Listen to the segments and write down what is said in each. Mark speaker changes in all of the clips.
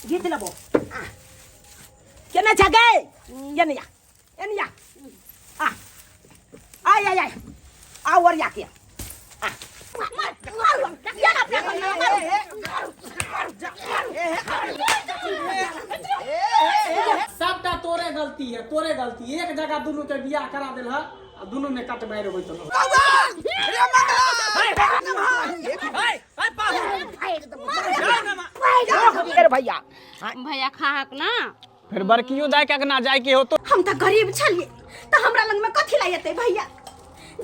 Speaker 1: घीच लेबो। केने छ गे? एने या, एने या। आ आय आय आय, आ ओरिया के आ। मार मार, या ना अपना मार।
Speaker 2: सबटा तोरे गलती है, तोरे गलती। एक जगह दुनू के बियाह करा देल ह आ दुनू में कट मारि होइत रहो।
Speaker 1: अरे भैया,
Speaker 3: भैया खाहक ना।
Speaker 2: फिर बड़कियो दाय के अंगना जाय के हो तो।
Speaker 4: हम तऽ गरीब छलियै तऽ हमरा लग में कथी ला एतै भैया?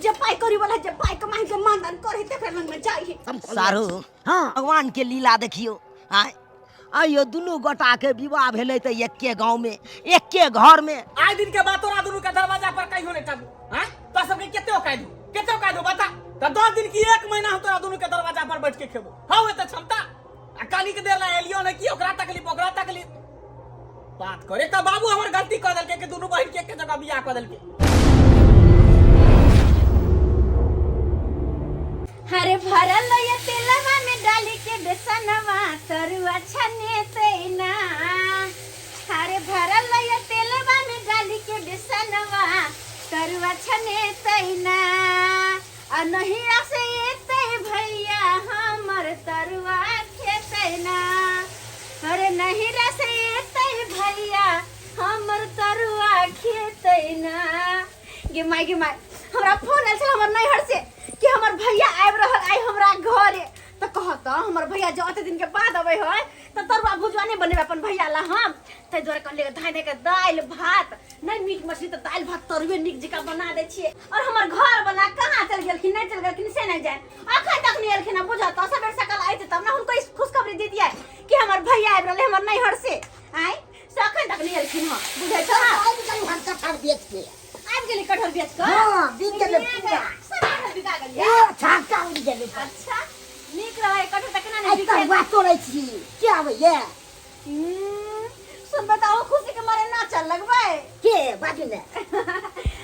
Speaker 4: जे पाइ करी वाला, जे पाइ कमाइ के मानदान करे, तेकरा लग में जाइ।
Speaker 1: सारू, हाँ, भगवान के लीला देखियो। आय आइयो दुनू गोटा के विवाह भेलै तऽ एके गांव में, एके घर में।
Speaker 2: आइ दिन के बाद तोरा दुनू के दरवाजा पर कहियो नहीं टकू। हाँ, तो सबके केते औकात दू, केते औकात दू बता? तो 10 दिन की 1 महीना हम तोरा दुनू के दरवाजा पर बैठ के खेबो। हाँ, एते क्षमता। आ काली के देर ला एलियो ने की ओकरा तकलीफ, ओकरा तकलीफ बात करे त बाबू हमर गलती क देलके कि दुनू बहिन के एके जगह बियाह क देलके।
Speaker 4: हरे भरल ये तेलवा में डाली के बेसनवा तरुआ छनेतै ना। हरे भरल ये तेलवा में डाली के बेसनवा तरुआ छनेतै ना। आ नहिया से एतै भैया हमर तरुआ खेतै ना। अरे नहिरा से एतै भैया हमर तरुआ खेतै ना। गे माय, गे माय, हमरा फोन आयल छल हमर नैहर से कि हमर भैया आबि रहल आइ हमरा घरे। तऽ कहत हमर भैया जो अते दिन के बाद अबै है तऽ तरुआ भुजुआ नहि बनेबै अपन भैया ला हम? ताहि दुआरे कहलियै धाइ धाइ के दालि भात नहि, मीट मछली तऽ दालि भात तरुए नीक जकाँ बना दै छियै। और हमर घर वाला कहाँ चलि गेलखिन, नहि चलि गेलखिन से नहि जानि, अखन तक नहि एलखिन। बुझत तऽ सबेर सकाल अयतै तब ने हुनको खुशखबरी दे दियै कि हमर भैया आबि रहलै हमर नैहर से। आँय, से अखन तक नहि एलखिन हँ, बुझै छौ?
Speaker 1: आबि गेलहुँ हम कटहर बेच के।
Speaker 4: आबि गेली कटहर बेच कऽ?
Speaker 1: हाँ, बिक गेलै पूरा।
Speaker 4: सब कटहर बिका गेलै?
Speaker 1: ए, छाका उड़ि गेलै।
Speaker 4: अच्छा, नीक रहै कटहर तऽ केना नहि
Speaker 1: आइ
Speaker 4: बिकेतै?
Speaker 1: तरुआ तोड़ै छी, के आबैए?
Speaker 4: सुनबै तऽ अहूँ खुशी के मारे नाचऽ लगबै।
Speaker 1: के बाजू ने?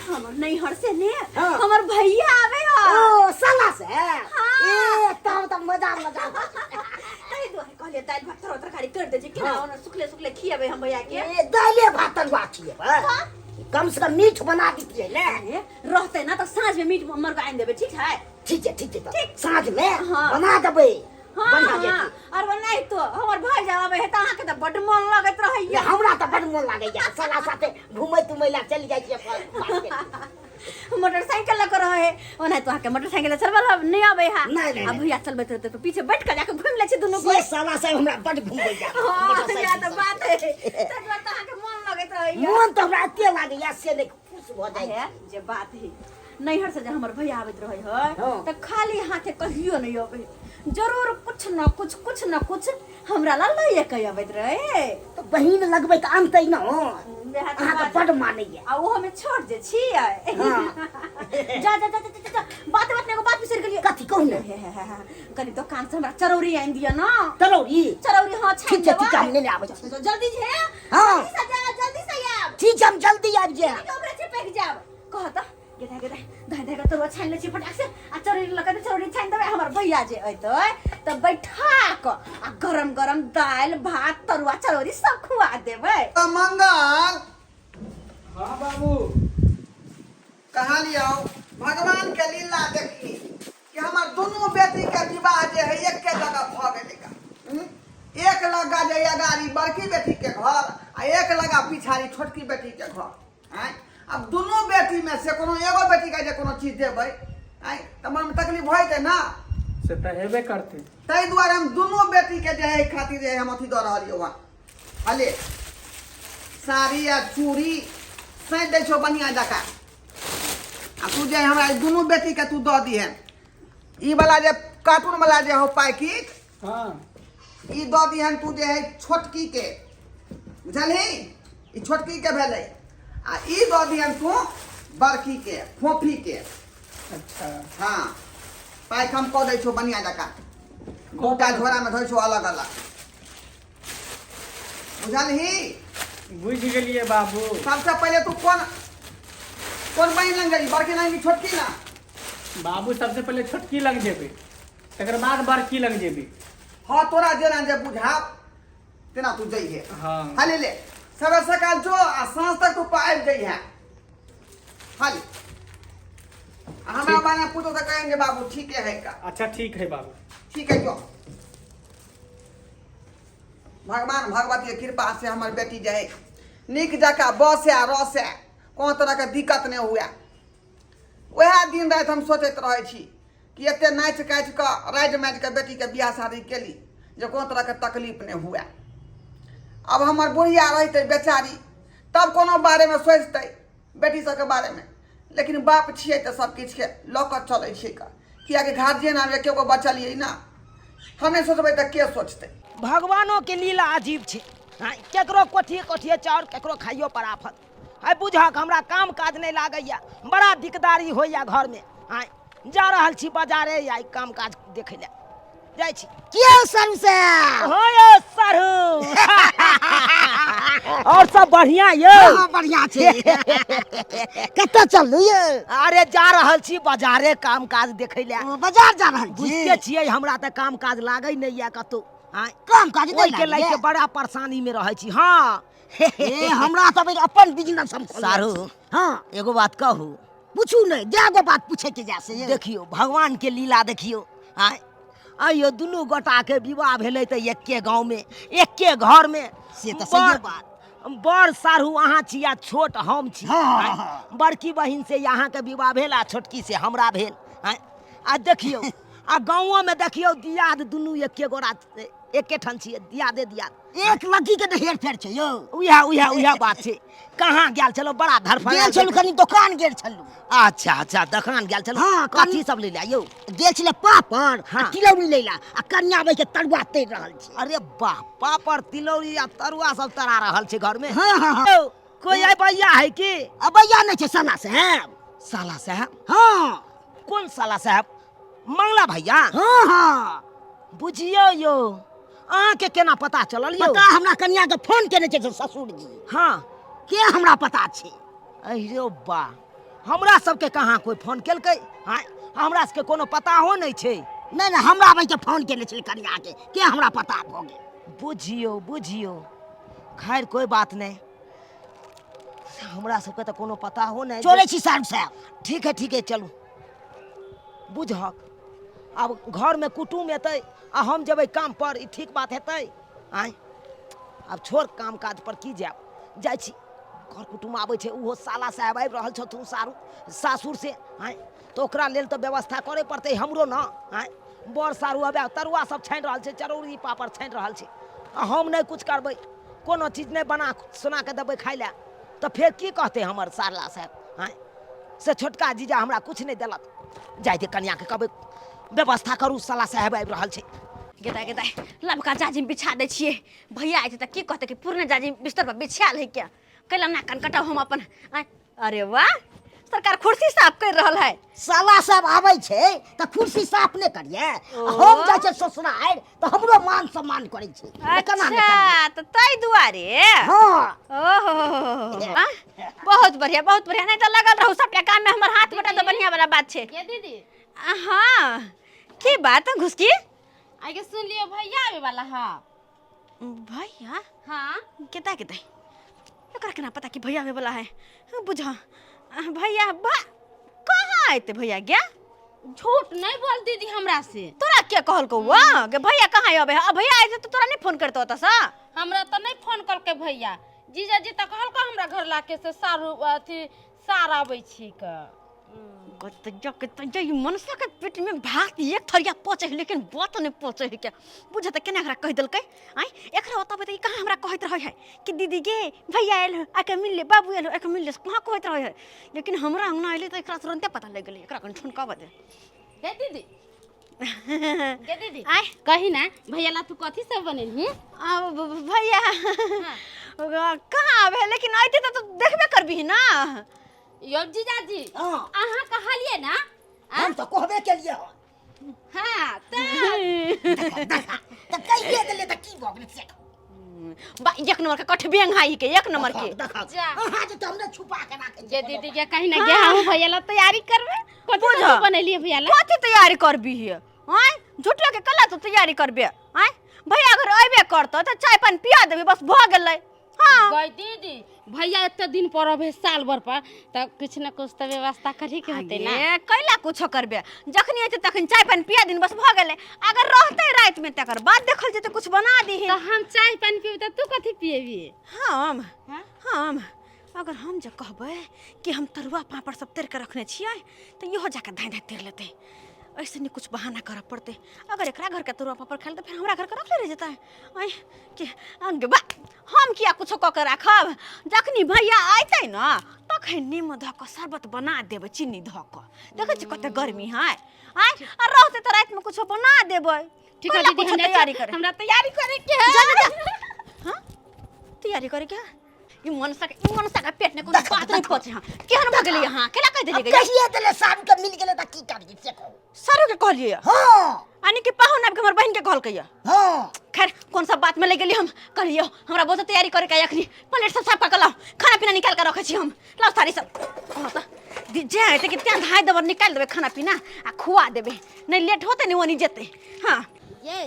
Speaker 4: हमर नैहर से ने
Speaker 1: हाँ।
Speaker 4: हमर भैया आवे ह।
Speaker 1: ओ साला से?
Speaker 4: हाँ।
Speaker 1: ए तब तऽ मजा मजा।
Speaker 4: ताहि दुआरे कहलियै दालि भात तरुआ तरकारी कर दे छी केना
Speaker 1: हाँ।
Speaker 4: ओना सुखले सुखले खियेबै हम भैया के।
Speaker 1: ए दालिए भात तरुआ खियेबै?
Speaker 4: हाँ।
Speaker 1: कम से कम मीट बना दितियै ने।
Speaker 4: अरे, रहतै ना तऽ साँझ में मीट मरुआ आनि देबै, ठीक है?
Speaker 1: ठीक है, ठीक है,
Speaker 4: ठीक।
Speaker 1: साँझ में
Speaker 4: हाँ।
Speaker 1: बना देबै।
Speaker 4: हाँ,
Speaker 1: बढ़िया
Speaker 4: हाँ।
Speaker 1: जेतै।
Speaker 4: और वो नहीं तो हमर भाई जब आबै है तऽ अहाँके तऽ बड्ड मन लगैत रहैया।
Speaker 1: हमरा तऽ बड्ड मन लागैया, साला साथे घूमै तुमै ला चलि जाइ छियै अपन बात के।
Speaker 4: मोटरसाइकिल लऽ कऽ रहै है, ओना तो अहाँके मोटरसाइकिल चलबै लए नहि आबै है।
Speaker 1: नहि, नहि,
Speaker 4: आ
Speaker 1: नहि।
Speaker 4: भैया चलबैत रहतै तऽ पीछे बैठ कऽ जाकऽ घुमि लै छी दुनू
Speaker 1: से
Speaker 4: गोटे।
Speaker 1: साला सब हमरा बड्ड घुमबैया।
Speaker 4: हाँ,
Speaker 1: मोटरसाइकिल
Speaker 4: इएह तऽ
Speaker 1: से।
Speaker 4: बात है, ताहि दुआरे तऽ अहाँके मन लगैत रहैया।
Speaker 1: मन तऽ हमरा एते लागैया से नहि, खुश भऽ जाइ
Speaker 4: है
Speaker 1: छी।
Speaker 4: जे बात है, नैहर से जे हमर भैया आबैत रहे है
Speaker 1: हाँ।
Speaker 4: तऽ खाली हाथे कहियो नहि अबै, जरूर कुछ न कुछ, कुछ न कुछ हमरा ला लइए के अबैत रहे।
Speaker 1: तऽ बहिन लगबै तऽ अनतै न।
Speaker 4: वएह तऽ
Speaker 1: अहाँके
Speaker 4: बात।
Speaker 1: बड्ड मानैया।
Speaker 4: आ ओहो में छोट जे छियै।
Speaker 1: हाँ।
Speaker 4: जा जा जा जा जा, जा, बात बात में एगो बात बिसरि गेलियै।
Speaker 1: कथी कहू ने?
Speaker 4: हे, हे, हे, हे, कनि दोकान से हमरा चरौरी आनि दिअ न।
Speaker 1: चरौरी?
Speaker 4: चरौरी, हाँ, छानि
Speaker 1: ठीक छै, ठीक छै, हम
Speaker 4: देबै।
Speaker 1: लेने आबै छी।
Speaker 4: जल्दी जे।
Speaker 1: हाँ।
Speaker 4: जल्दी से जा, जल्दी से आयब।
Speaker 1: ठीक छै, हम जल्दी आबि जायब।
Speaker 4: ठीक, ओकरे चिपकि जायब। कह तऽ गेदा गेदा धाइ धाइ कऽ तरुआ छानि लै छी फटाक से आ चरौरी लऽ कऽ चरौरी छानि देबै। हमर भैया जे अयतै तऽ बैठा कऽ आ गरम गरम दालि भात तरुआ चरौरी सब खुआ देबै।
Speaker 5: मंगल।
Speaker 2: हाँ बाबू।
Speaker 5: कहलियौ भगवान के लीला देखी कि हमर दुनू बेटी के विवाह जे है एके जगह भऽ गेलै गा। एक लगा जे अगाड़ी बड़की बेटी के घर आ एक लगा पिछाड़ी छोटकी बेटी के घर। आँय, आब दुनू बेटी में से कोनो एगो बेटी के जे कोनो चीज देबै, आँय, तऽ मन में तकलीफ भऽ जेतै ना।
Speaker 2: से तऽ हेबे करतै।
Speaker 5: ताहि दुआरे हम दुनू बेटी के जे है खातिर जे हम अथी दऽ रहलियौ हँ। अले साड़ी आ चूड़ी सैंत दै छौ बढ़िआँ जकाँ आ तू जे हमरा ई दुनू बेटी के तू दऽ दिहे। ई वाला जे कार्टून वाला जे हो पैकेट,
Speaker 2: हाँ,
Speaker 5: ई दऽ दिहन तू जे है छोटकी के, बुझलही? ई छोटकी के भेलै आ ई दऽ दिहन तू बड़की के, फोफी के।
Speaker 2: अच्छा।
Speaker 5: हाँ, पैक हम कऽ दै छौ बढ़िआँ जकाँ, दूटा झोरामे धोइ छौ अलग अलग, बुझलही?
Speaker 2: बुझि गेलियै बाबू।
Speaker 5: सबसे पहिले तू कोन कोन बहिन लग गेली, बड़की लग कि छोटकी लग?
Speaker 2: बाबू, सबसे पहिले छोटकी लग जेबै, तकर बाद बड़की लग जेबै।
Speaker 5: हाँ, तोरा जेना जे बुझाब। तेना तू जइहे।
Speaker 2: हाँ।
Speaker 5: हाली ले सवेर सकाल जो आ साँझ तक तू आबि जइहे। हाली हमरा बारे में पूछो तो कहेंगे बाबू ठीक है का।
Speaker 2: अच्छा ठीक है बाबू।
Speaker 5: ठीक है जो भगवान भगवती के कृपा से हमर बेटी जे है नीक जकाँ बसे आ रसे, कोनो तरहके दिक्कत नहि हुए। वएह दिन राति हम सोचैत रहै छी कि एते नाचि काचि कऽ राजि माजि कऽ बेटीके बियाह शादी केली जे कोनो तरहके तकलीफ नहि हुए। आब हमर बुढ़िया रहितै बेचारी तब कोनो बारेमे सोचितै बेटी सबके बारेमे, लेकिन बाप छियै तऽ सब किछुके लऽ कऽ चलै छियै कऽ, किएकि गार्जियन आब एके गो बचलियै ने, हम नहि सोचबै तऽ के सोचतै।
Speaker 1: भगवानो के लीला अजीब छै, केकरो कोठिए कोठिए चाउर, केकरो खाइयो पर आफत। आइ बुझक हमरा काम काज नहि लागैया, बड़ा दिकदारी होइया घरमे। आइ जा रहल छी बाजारे, आइ काम काज देखै लए जाइ छी।
Speaker 6: के सरू साहब?
Speaker 1: हाँ यौ सारू, और सब बढ़िया यौ?
Speaker 6: हाँ, बढ़िया छै। कतऽ चललू यौ?
Speaker 1: अरे जा रहल छी बाजारे काम काज देखै लए।
Speaker 6: ओ, बाजार जा रहल छी?
Speaker 1: बुझते छियै हमरा तऽ काम काज लागै नहि यऽ कतौ। आँय,
Speaker 6: काम काज नहि
Speaker 1: ओहिके
Speaker 6: लागैए?
Speaker 1: लए के बड़ा परेशानी में रहै छी। हाँ
Speaker 6: ए, हमरा तऽ अभी अपन बिजनेस हम खोलने
Speaker 1: सारू।
Speaker 6: छी। हाँ
Speaker 1: एगो बात कहू?
Speaker 6: पूछू नहि, जए गो बात पूछे के जा से यौ।
Speaker 1: देखियौ भगवान के लीला देखियौ। आँय आइयो दुनू गोटा के विवाह भेलै तऽ एके गाँव में एके घर में।
Speaker 6: से तऽ सहिए बात।
Speaker 1: बड़ साढ़ू अहाँ छी आ छोट हम छी।
Speaker 6: हाँ, हाँ,
Speaker 1: आँय,
Speaker 6: हाँ।
Speaker 1: बड़की बहिन से अहाँके विवाह भेल आ छोटकी से हमरा भेल। आँय आ देखियौ आ गाँवो में देखियौ दियाद दुनू एके गोरा एके ठाम छियै, दियादे दियाद।
Speaker 6: एक लड़की के तऽ हेर फेर छै यौ।
Speaker 1: उएह उएह उएह बात छै। कहाँ गेल छलहुँ? बड़ा धड़फड़
Speaker 6: गेल छलहुँ, कनि दोकान गेल छलहुँ।
Speaker 1: अच्छा अच्छा, दोकान गेल छलहुँ।
Speaker 6: हाँ,
Speaker 1: कथी सब लै लए यौ?
Speaker 6: गेल छलै पापड़ आ
Speaker 1: हाँ।
Speaker 6: तिलौरी लै लए, आ कनिया बैठ के तरुआ तरि रहल छै।
Speaker 1: अरे वाह, पापड़ तिलौरी आ तरुआ सब तरा रहल छै घर में।
Speaker 6: हाँ, हाँ, हाँ।
Speaker 1: यौ, कोई अबैया है की?
Speaker 6: अबैया नहि छै, साला साहेब।
Speaker 1: साला साहेब?
Speaker 6: हाँ।
Speaker 1: कोन साला साहेब? मंगला भैया?
Speaker 6: हाँ हाँ।
Speaker 1: बुझियौ यौ, अहाँके केना पता चलल यौ?
Speaker 6: पता हमरा कनिया के फोन केने छै ससुर जी।
Speaker 1: हाँ।
Speaker 6: के हमरा पता छै।
Speaker 1: अरे बा, हमरा सबके कहाँ कोई फोन केलकै? हाँ, हमरा सबके कोनो पता हो नहि छै।
Speaker 6: नहि नहि, हमरा आबै के फोन केने छै कनिया के, के हमरा पता भऽ गेल।
Speaker 1: बुझियौ बुझियौ, खैर कोई बात नहि, हमरा सबके तऽ कोनो पता हो नहि।
Speaker 6: चलै छी साहब साहब।
Speaker 1: ठीक है ठीक है, चलू। बुझहक आब घरमे कुटुम एतै आ हम जेबै काम पर, ई ठीक बात हेतै? आँय आब छोड़ काम काज पर की जायब, जाइ छी घर कुटुम आबै छै, ओहो साला साहेब आबि रहल छथुन सारू सासुर से। आँय तऽ ओकरा लेल तऽ व्यवस्था करय पड़तै हमरो ने। आँय बड़ सारू आबै तरुआ सब छानि रहल छै, चरौरी पापड़ छानि रहल छै, आ हम नहि किछु करबै, कोनो चीज नहि बना सोना कऽ देबै खाय लए, तऽ फेर की कहतै हमर साला साहेब? आँय से छोटका जीजा हमरा किछु नहि देलक। जाइ दे कनियाके कहबै व्यवस्था करू, साला साहेब आबि रहल छै।
Speaker 3: गेदा गेदा लबका जाजिम बिछा दै छियै, भैया आइ तऽ की कहतै कि पुरने जाजिम बिस्तर पर बिछायल है क्या? कैला ना कन कटाउ हम अपन। आँय, अरे वाह, सरकार कुर्सी साफ कर रहल है।
Speaker 6: साला सब आबै छै तऽ कुर्सी साफ नहि करियै, आ हम जाइ छै ससुरारि तऽ हमरो मान सम्मान करै छै। तऽ केना नहि करियै?
Speaker 3: अच्छा तऽ ताहि दुआरे।
Speaker 6: हाँ।
Speaker 3: ओहो, आँ, बहुत बढ़िया बहुत बढ़िया। नहीं तऽ लगल रहू सबटा काम में हमर हाथ बटा तऽ बढ़िया वाला बात छै।
Speaker 4: ये दीदी।
Speaker 3: हाँ, की बात घुसकी?
Speaker 4: आगे सुन लियो भैया आवे वाला है।
Speaker 3: भैया?
Speaker 4: हाँ।
Speaker 3: केता केता एकरा केना पता कि भैया आवे वाला है? बुझा भैया बा कहाँ आते भैया गया?
Speaker 4: झूठ नहीं बोल दीदी हमरा से।
Speaker 3: तोरा के कहल को वा के भैया कहाँ आवे है? अब भैया आए तो तोरा नहीं फोन करतो ओतऽ सा?
Speaker 4: हमरा तो नहीं फोन करके भैया, जीजा जी तो कहल को हमरा घर लाके से सारू अथी सार आबै छी के।
Speaker 3: कत ई मनसा के पेट में भात एक थरिया पचे है, लेकिन बात नहीं पचे है क्या? बुझे त केना एकरा कहि देलकै? आँय एकरा ओतऽ त ई कहाँ हमरा कहैत रहै है कि दीदी गे भैया आयल हो आके मिल ले, बाबू आयल हो आके मिल ले, कहाँ कहैत रहै है? लेकिन हमरा अंगना अयलै तऽ एकरा तुरन्ते पता लागि गेलै, एकरा कनि ठुनकाबऽ दे।
Speaker 4: गे दीदी, गे दीदी,
Speaker 3: आँय
Speaker 4: कही ना भैया ला तू कथी सब बनेलही?
Speaker 3: भैया कहाँ आबै है, लेकिन अयतै तऽ तू देखबे करबिही ना।
Speaker 4: यौ जीजाजी,
Speaker 6: हाँ।
Speaker 4: अहाँ कहलियै ना?
Speaker 6: हम तऽ कहबे केलियै हन।
Speaker 4: हाँ, तऽ
Speaker 6: तऽ कहिए देलियै तऽ की भऽ गेलै से?
Speaker 3: बा एक नंबर के कठबेंग है के, एक नंबर के।
Speaker 6: देखा,
Speaker 4: जा।
Speaker 6: अहाँ जे तऽ हमरे छुपा के राखै
Speaker 4: गे दीदी गे कही ना गे हम भैया ला तैयारी करबै। कथी
Speaker 3: बुझ।
Speaker 4: कथी बनेलियै भैया ला?
Speaker 3: कथी तैयारी करबिही? आँय झूठो के कला तू तैयारी करबे? आँय भैया अगर अयबे करतौ तऽ चाय पानि पिया देबै बस भऽ गेलै। हाँ।
Speaker 7: गई दीदी, भैया एते दिन पर अबे साल भर पर, तऽ किछु ने किछु तऽ व्यवस्था करही के होतै ना।
Speaker 3: ये कैला कुछो करबे, जखनी अयतै तखन चाय पानि पिया दिन बस भऽ गेलै। अगर रहतै रातिमे तकर बाद देखल जेतै, कुछ बना दीही।
Speaker 7: तऽ हम चाय पानि पीबै तऽ तू कथी पिएबी?
Speaker 3: हम
Speaker 7: हाँ?
Speaker 3: हम अगर हम जे कहबै कि हम तरुआ पापड़ सब तर के रखने छियै तऽ इहो जाके धाँइ धाँइ तर लेतै। ऐसे नहीं कुछ बहाना करऽ पड़तै। अगर एकरा घर के तरुआ पापड़ खाय तऽ फेर हमरा घर के रखले रह जेतै। ऐ कि अंग बा, हम किया कुछो कऽ के राखब? जखनी भैया अयतै ने तखन नीमू धऽ कऽ शरबत बना देबै, चीनी धऽ कऽ। देखै छी कते गर्मी है। आँय, आ रहतै तऽ रातिमे कुछो बना देबै।
Speaker 7: ठीक है
Speaker 3: कैला
Speaker 7: दीदी,
Speaker 3: कुछो
Speaker 7: हम जाइ
Speaker 3: तैयारी
Speaker 7: छी।
Speaker 3: करे
Speaker 7: हमरा तैयारी करे के है।
Speaker 3: जा जा जा। हाँ, तैयारी करे के है? ई मनसा के, ई मनसा के पेट ने कोनो बात नहीं पचे। हां, केहन भऽ गेलै अहाँ? केना कहि देलियै गै?
Speaker 6: कहिए देले सारू के मिल गेलै तऽ की करियै से कहू।
Speaker 3: सरो के कहलियै?
Speaker 6: हाँ।
Speaker 3: यानी कि पाहुन आबि के हमर बहिन के कहलकै।
Speaker 6: हाँ।
Speaker 3: खैर, कोन सब बात में ले गेली हम। कहलियो हमरा बहुत तैयारी करे के अखनी प्लेट सब साफ कऽ के लाओ, खाना पीना निकाल के रखै छी हम। लाओ थारी सब। हमरा तऽ जे हेतै कि त्याँ धाइ देबै, निकालि देबै खाना पीना आ खुआ देबै। नहीं लेट होतै नहीं ओनी जेतै। हाँ।
Speaker 7: ये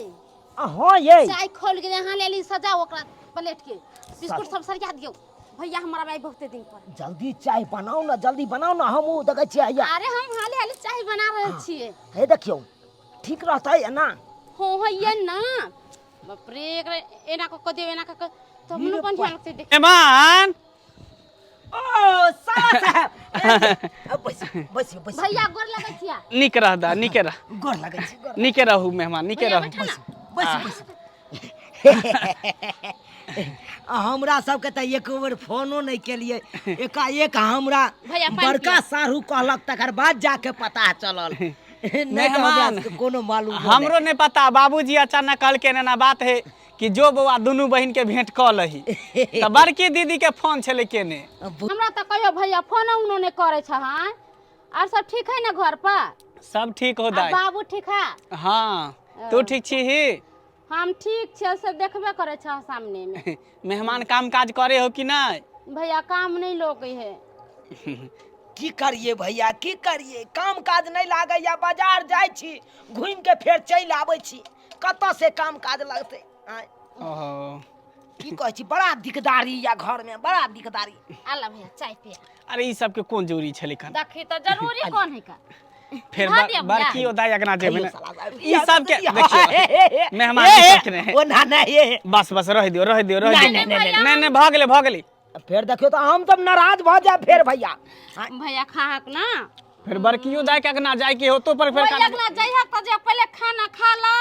Speaker 1: हाँ, ये
Speaker 7: चाय खोल के यहाँ ले ली, सजाओ ओकरा प्लेट के, बिस्कुट सब सरिया दियौ। भैया हमरा भाई बहुते दिन पर।
Speaker 1: जल्दी चाय बनाउ ना, जल्दी बनाउ ना, हम ओ देखै छियै हैया।
Speaker 7: अरे हम हाले हाले चाय बना रहल छियै।
Speaker 1: हे देखियौ, ठीक रहतै एना?
Speaker 7: हो हो, ये ना बाप रे, एकरा एना क क दियौ, एना क क तो हमरो बढ़िया लगतै देख।
Speaker 2: मेहमान
Speaker 1: ओ साला साहब, बैस बैस बैस।
Speaker 7: भैया गोर लगै छियै।
Speaker 2: नीक रह दा, नीके रह।
Speaker 1: गोर लगै छी, गोर।
Speaker 2: नीके रहू मेहमान, नीके
Speaker 7: भैया
Speaker 2: रहू।
Speaker 7: बैठा ना।
Speaker 1: बैस बैस। हमरा सबके तऽ एक बेर फोनो नहि केलियै, एकाएक हमरा
Speaker 7: भैया पानि
Speaker 1: बड़का
Speaker 7: पियौ।
Speaker 1: साढ़ू कहलक तकर बाद जाके पता चलल, नहि तऽ हमरा
Speaker 2: मेहमान,
Speaker 1: सबके कोनो मालूम नहि।
Speaker 2: हमरो नहीं पता, बाबूजी अचानक कहलकै एना बात है कि जो बौआ दुनू बहिन के भेंट कऽ लही, तऽ बड़की दीदी के फोन छलै केने।
Speaker 7: हमरा तऽ कहियो भैया फोनो उनो नहि करै छ। हाँ, आर सब ठीक है ना घर पर?
Speaker 2: सब ठीक हो
Speaker 7: आ
Speaker 2: दाई।
Speaker 7: बाबू ठीक है?
Speaker 2: हाँ, तू ठीक छी ही?
Speaker 7: हम ठीक छियै, सब देखबे करै छ सामने में।
Speaker 2: मेहमान काम काज करे हो कि नहीं?
Speaker 7: भैया काम नहीं लोगे है।
Speaker 1: की करिए भैया, की करिए, काम काज नहीं लागैया। बाजार जाइ छी, घूमि के फेर चलि आबै छी, कतऽ से काम काज लगतै? आँय,
Speaker 2: ओहो।
Speaker 1: की कहै छी, बड़ा दिकदारी या घर में, बड़ा दिकदारी।
Speaker 7: आला भैया चाय पिया।
Speaker 2: अरे ई सबके कोन जरूरी छलै कन?
Speaker 7: देखी तऽ जरूरी कोन है का?
Speaker 2: फेर
Speaker 7: धऽ दिअ भैया।
Speaker 2: बड़की ओ दाई अगना जेबै
Speaker 1: खइयो
Speaker 2: ने।
Speaker 1: साला साहब।
Speaker 2: ई सबके देखियौ मेहमान, ई सबके नहि।
Speaker 1: ओ ना ना ये
Speaker 2: बस बस, रह दियौ रह दियौ रह
Speaker 1: नहीं,
Speaker 2: दियौ।
Speaker 1: नहीं, नहीं,
Speaker 2: नहीं नहीं, भऽ गेलै भऽ गेलै।
Speaker 1: फेर देखियौ तऽ हम सब नाराज भऽ जायब फेर भैया।
Speaker 7: भैया खाहक ना।
Speaker 2: फिर बड़कियो दाई के अगना जाय के होतो पर फेर
Speaker 7: ओहि
Speaker 2: खाना
Speaker 7: अगना जइहक तऽ जे पहिले खाना खा ला,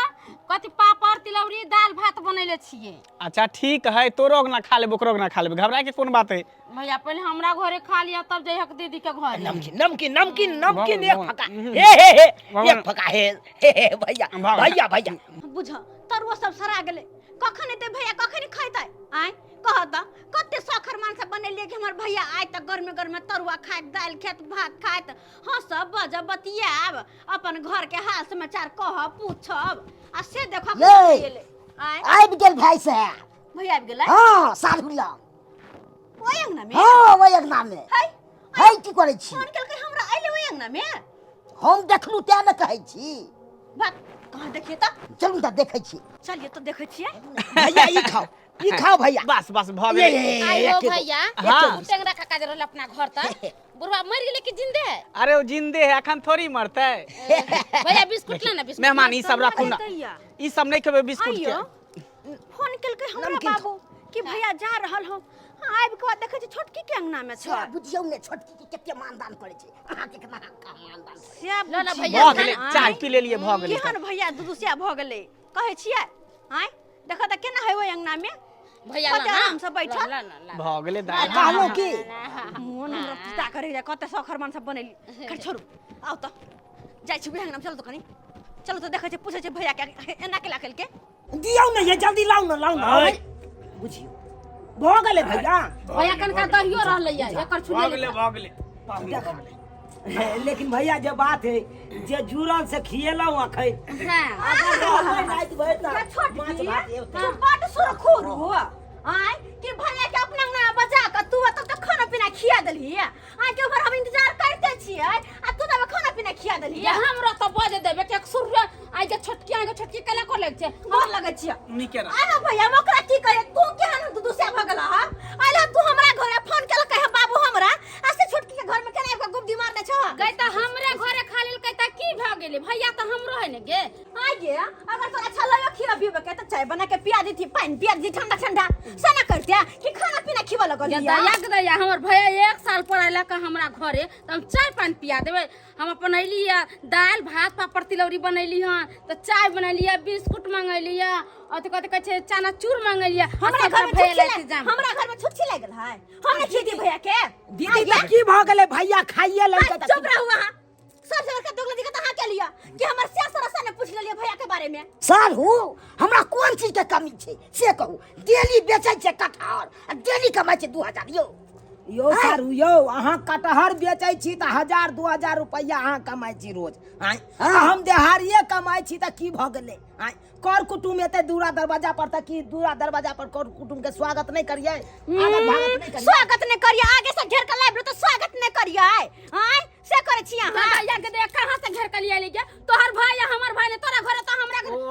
Speaker 7: कथी पापड़ तिलौरी दालि भात बनैले छियै।
Speaker 2: अच्छा ठीक है, तोरो अगना खा लेब, ओकरो अगना खा लेब, घबराए के कोन बात है।
Speaker 7: भैया पहिले हमरा घरे खा लिअ तब जइहक दीदी के घर।
Speaker 1: नमकीन नमकीन नमकीन नमकीन
Speaker 2: भऽ
Speaker 1: एक
Speaker 2: गेल,
Speaker 1: फका
Speaker 2: भऽ
Speaker 1: हे हे हे
Speaker 2: भऽ गेल।
Speaker 1: एक फका हे हे हे भैया
Speaker 2: भऽ गेल।
Speaker 1: भैया भैया
Speaker 3: बुझ तरुआ सब सरा गेलै। कखन एतै भैया, कखन खैतै? आँय कह तऽ, कते शौख अरमान से बनेलियै कि हमर भैया आय तऽ गरमे गरमे तरुआ खायत, दालि खायत, भात खायत, हँसब बजब बतियाब, अपन घर के हाल समाचार कहब पूछब, आ से देखब
Speaker 6: ये।
Speaker 3: एलै। आँय
Speaker 6: आबि गेल भाई साहब।
Speaker 3: भैया आबि गेलै?
Speaker 6: हाँ, साढ़ू लग।
Speaker 3: ओहि अंगना में?
Speaker 6: हाँ, ओहि अंगना में।
Speaker 3: है
Speaker 6: है, की करै छी?
Speaker 3: फोन केलकै हमरा, अइले ओहि अंगना में?
Speaker 6: हम देखलू तें ने कहै छी।
Speaker 3: बात कहाँ देखिए तऽ?
Speaker 6: चलू तऽ देखै छी।
Speaker 3: चलिए तऽ देखै छियै।
Speaker 1: भैया ई खाओ, ई खाओ भैया।
Speaker 2: बस बस, भऽ
Speaker 1: ये,
Speaker 2: गेलै।
Speaker 1: ये, ये,
Speaker 7: आइयो
Speaker 1: एके गो।
Speaker 7: भैया।
Speaker 2: हाँ।
Speaker 7: उ टेंगरा काका जे रहल अपना घर तक, बुढ़वा मरि गेलै कि जिंदे है?
Speaker 2: अरे ओ जिंदे है, अखन थोड़ी मरतै।
Speaker 7: भैया बिस्कुट ला ना, बिस्कुट।
Speaker 2: मेहमान ई सब राखू ना,
Speaker 3: दैया।
Speaker 2: ई सब नहीं खेबै बिस्कुट के।
Speaker 3: आइयो फोन केलकै हमरा
Speaker 1: नमकीन
Speaker 3: बाबू कि भैया जा रहल हो। आबि के बाद देखै छी छोटकी के अंगना में
Speaker 6: से
Speaker 3: छै।
Speaker 6: बुझियौ ने छोटकी के कते मानदान करै छै, अहाँ के केतना का मानदान करै छै।
Speaker 3: से
Speaker 7: ल ल
Speaker 3: बुझियौ।
Speaker 7: भैया,
Speaker 2: भऽ गेलै,
Speaker 3: आँय?
Speaker 2: चाय पी लेलियै, भऽ गेलै।
Speaker 3: केहन भैया दुदुसिया भऽ गेलै कहै छियै? आँय देखऽ तऽ केना है ओहि अंगना में।
Speaker 7: भैया ला
Speaker 3: कते
Speaker 7: ना।
Speaker 3: आराम से बैठल।
Speaker 7: ला ला ला।
Speaker 2: भऽ गेलै दाई।
Speaker 1: कहलहुँ की
Speaker 3: मोन हमरा पिता करे जाय, कते शौख अरमान सब बनेली। खैर छोड़ू, आउ तऽ जाइ छी ओहि अंगना में। चलू तऽ कनी, चलू तऽ देखै छी पूछै छी भैया के एना केला केलकै।
Speaker 1: दियौ ने ये, जल्दी लाउ ने, लाउ ने।
Speaker 2: आय।
Speaker 1: बुझियौ भऽ गेलै भैया।
Speaker 7: भैया कनका दहियो रहलै या एकर
Speaker 2: भऽ
Speaker 7: छुले।
Speaker 2: गेलै भऽ गेलै, पाहुन भऽ गेलै।
Speaker 1: लेकिन भैया जे बात है, जे जुड़ल से खिएलहुँ अखन।
Speaker 7: हां।
Speaker 1: अगर रहबै राति भरि तऽ
Speaker 3: क्या छोटकी,
Speaker 1: माछ भात एतै।
Speaker 3: तू बड सुरखोर हो। आय कि भैया के अपना अंगना में बजा के तू तब तक खाना पीना खिया देलही। आय के उम्हर हम इंतजार करते छियै आ तू तब खाना पीना खिया देलही।
Speaker 7: या हमरा तऽ बज देबे के एक सुर आइ के छोटकी, आइ के छोटकी केला कर लग छै।
Speaker 3: गोर लगै
Speaker 4: छियै।
Speaker 2: नीके रह।
Speaker 4: अरे भैया, हम ओकरा की कहे? तू केहन दू से भऽ गेला हा? अरे तू हमरा घरे फोन केलक है बाबू हमरा आ से छोटकी के घर में केना आबि कऽ गुब्दी मारने छह?
Speaker 7: गई त हमरे घरे खा लेलकै त की भ गेलै? भैया त हमरो है ने गे।
Speaker 4: आ गे, अगर तोरा अच्छा लगो खीरा पीबे के त चाय बना के पिया देती, पानी पिया देती ठंडा ठंडा, से ना करते कि खाना पीना खिबा लगल।
Speaker 7: ये
Speaker 4: हिया।
Speaker 7: दया के दया, हमर भैया एक साल पर अयलक हमरा घरे त हम चाय पानी पिया देबै? हम अपन अयली है, दालि भात पापड़ तिलौरी बनैली हन, त चाय बनैली है, बिस्कुट मंगैली है, अथी कथी कहै छै, चनाचूर मंगैली है।
Speaker 4: हमरा घर में
Speaker 7: भैया
Speaker 4: छुच्छी
Speaker 7: लए
Speaker 4: लाग
Speaker 7: जाम।
Speaker 4: हमरा घर में छुच्छी लागल है, हम नहीं खिदी भैया के।
Speaker 1: दीदी, तऽ की भऽ गेलै? भैया खाइए लेलकै तऽ
Speaker 4: चुप रहू अहाँ। सबसे बड़का दोगला दिक्कत अहाँ के लिया कि हमर से सरसा ने पूछ लेलिए भैया के बारे में।
Speaker 6: साढ़ू, हमरा कोन चीज के कमी छै से कहू? डेली बेचै छै कटहर आ डेली कमाइ छै 2000 यौ।
Speaker 1: यौ सारू यौ, अहाँ कटहर बेचै छी तऽ 1000 2000 रुपैआ अहाँ कमाइ छी रोज आँय, आ हम देहारिये कमाइ छी तऽ की भऽ गेलै आँय? कर कुटुम एतै दूरा दरवाजा पर तऽ की दूरा दरवाजा पर कर कुटुम के स्वागत नहि करियै, आगत भागत नहि करियै?
Speaker 4: स्वागत नहीं करिए? आगे से घेर के लाइब तो स्वागत नहीं करिए आय, से करे छी अहाँ?
Speaker 7: दया के दया, कहाँ से घेर के लिया गया तोहर भाई या हमर भाई ने तोरा घरे तो हमरा घरे?
Speaker 2: ओ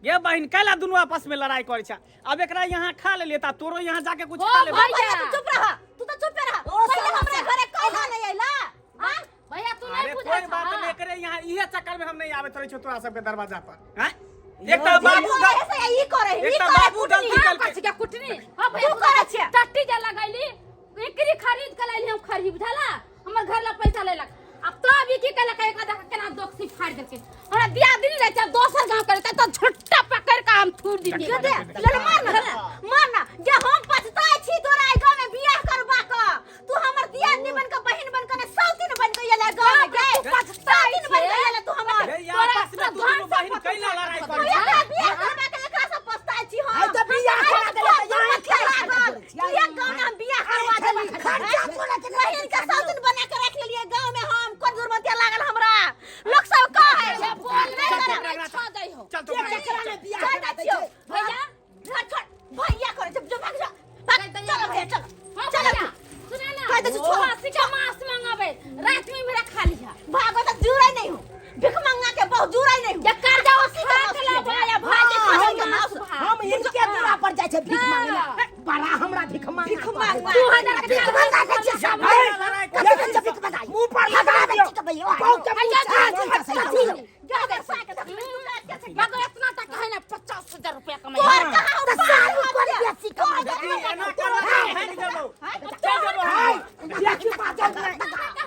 Speaker 2: ये बहिन, कैला दुनू आपस में लड़ाई करै छै? अब एकरा यहाँ खा लेलियै त तोरो यहाँ जाके कुछ
Speaker 7: ओ
Speaker 2: खा लेबै।
Speaker 7: भैया।
Speaker 4: भैया, तू चुप रह, तू तो चुप रह।
Speaker 6: ओ
Speaker 4: पहले
Speaker 6: साला
Speaker 4: हमरा घरे कहियो नहीं आइला आय।
Speaker 7: भैया, तू
Speaker 2: अरे
Speaker 7: नहीं
Speaker 2: कोई
Speaker 7: बुझै
Speaker 2: बात
Speaker 7: छह।
Speaker 2: नहीं करे, यहाँ इहे चक्कर में हम नहीं आबैत रहै छियौ तोरा सबके दरवाजा पर हैं। एक तऽ बाबू
Speaker 4: ऐसे ई करे
Speaker 2: एक
Speaker 4: ई
Speaker 2: तऽ
Speaker 4: करे
Speaker 2: बाबू
Speaker 4: कुटनी।
Speaker 2: गलती
Speaker 7: हाँ,
Speaker 2: केलकै।
Speaker 7: कथी के कुटनी? हाँ भैया,
Speaker 4: तू करै छियै।
Speaker 7: टट्टी जे लगैली, एकरी खरीद के लैली हम खरी, बुझला? हमर घर ला पैसा लेलक। अब तो अभी की केलक? एक आधा केना दोक्सी फाड़ देलकै। हमरा दिया दिनी रहै छै दोसर गांव करे त झुट्टा पकड़ के हम थूर दितियै।
Speaker 4: दे लड़, मार ना, मार ना जे हम पछताए छी तोरा एहि गांव में बियाह करबा क। तू हमर दियादनी बन के, बहिन बन के ने, सौतीन बन के एले गांव में गे।
Speaker 7: तू पछताए
Speaker 4: सौतीन बन के
Speaker 7: छे।
Speaker 4: एले तू हमर।
Speaker 2: हे, यहाँ आपस में तू दुनू बहिन कैला लड़ाई करै
Speaker 4: तू
Speaker 2: छै?
Speaker 4: एकरा बियाह करबा के एकरा से पछताए छी हम।
Speaker 1: आइ तऽ बियाह करा देलक तऽ यहाँ
Speaker 4: मथिया लागल तू एक गांव में हम बियाह करवा देली,
Speaker 6: खर्चा तोरा के नहि।
Speaker 4: बहिन के सौतीन बना के रख लेलिए गांव में हम। कोन दुर्मतिया लागल हमरा, लोग सब कहे
Speaker 7: बोल
Speaker 4: नहीं
Speaker 7: नहीं
Speaker 4: करब।
Speaker 7: करे, छो दै हो।
Speaker 2: चल तो।
Speaker 1: के चकरा में बियाह
Speaker 4: चल
Speaker 1: करा दै
Speaker 4: छियौ
Speaker 1: छै?
Speaker 4: भैया, घर छोड़। भैया करे जब जो भाग जा, भाग। चलो भैया, चलो।
Speaker 7: हाँ
Speaker 4: चलो।
Speaker 7: भैया, सुना ना।
Speaker 4: कह दे छो, छोड़।
Speaker 7: खसी के मांस मंगाबे, रात में मेरा खा लिहा।
Speaker 4: भागो तो जुड़े नहीं हो, भिख मंगा के बहुत जुड़े नहीं हो।
Speaker 7: ये कर्जा
Speaker 4: खसी के
Speaker 7: उठा
Speaker 4: मांस
Speaker 7: के ला
Speaker 4: खिएबै।
Speaker 7: भैया, भाई के खसी के मांस भात।
Speaker 1: हम हिनके दूरा पर जाइ छै भीख मांगे ला, बड़ा हमरा भीख मांगा
Speaker 4: भीख मांगा।
Speaker 7: 2000 के
Speaker 6: भीख मंगा दै छियै सब।
Speaker 2: लड़ाई
Speaker 6: कथी के भीख मंगाई?
Speaker 1: मुंह पर लगा
Speaker 6: लगा दै
Speaker 1: दियौ।
Speaker 6: छी के भैया।
Speaker 1: बहुत के मुंह
Speaker 7: भैया,
Speaker 1: छै।
Speaker 6: कथी?
Speaker 4: जा दे साके देख, तू रात के छै।
Speaker 7: मगर इतना तक है ना, 50,000 रुपया कमाई।
Speaker 4: तोहर कहाँ
Speaker 6: तऽ सालू कोन बेसी कमाइ
Speaker 2: दीदी, एना करबै तऽ भागि जेबौ। चल जेबौ
Speaker 1: हाय,
Speaker 2: हम।
Speaker 1: बेसी बाजत नहि,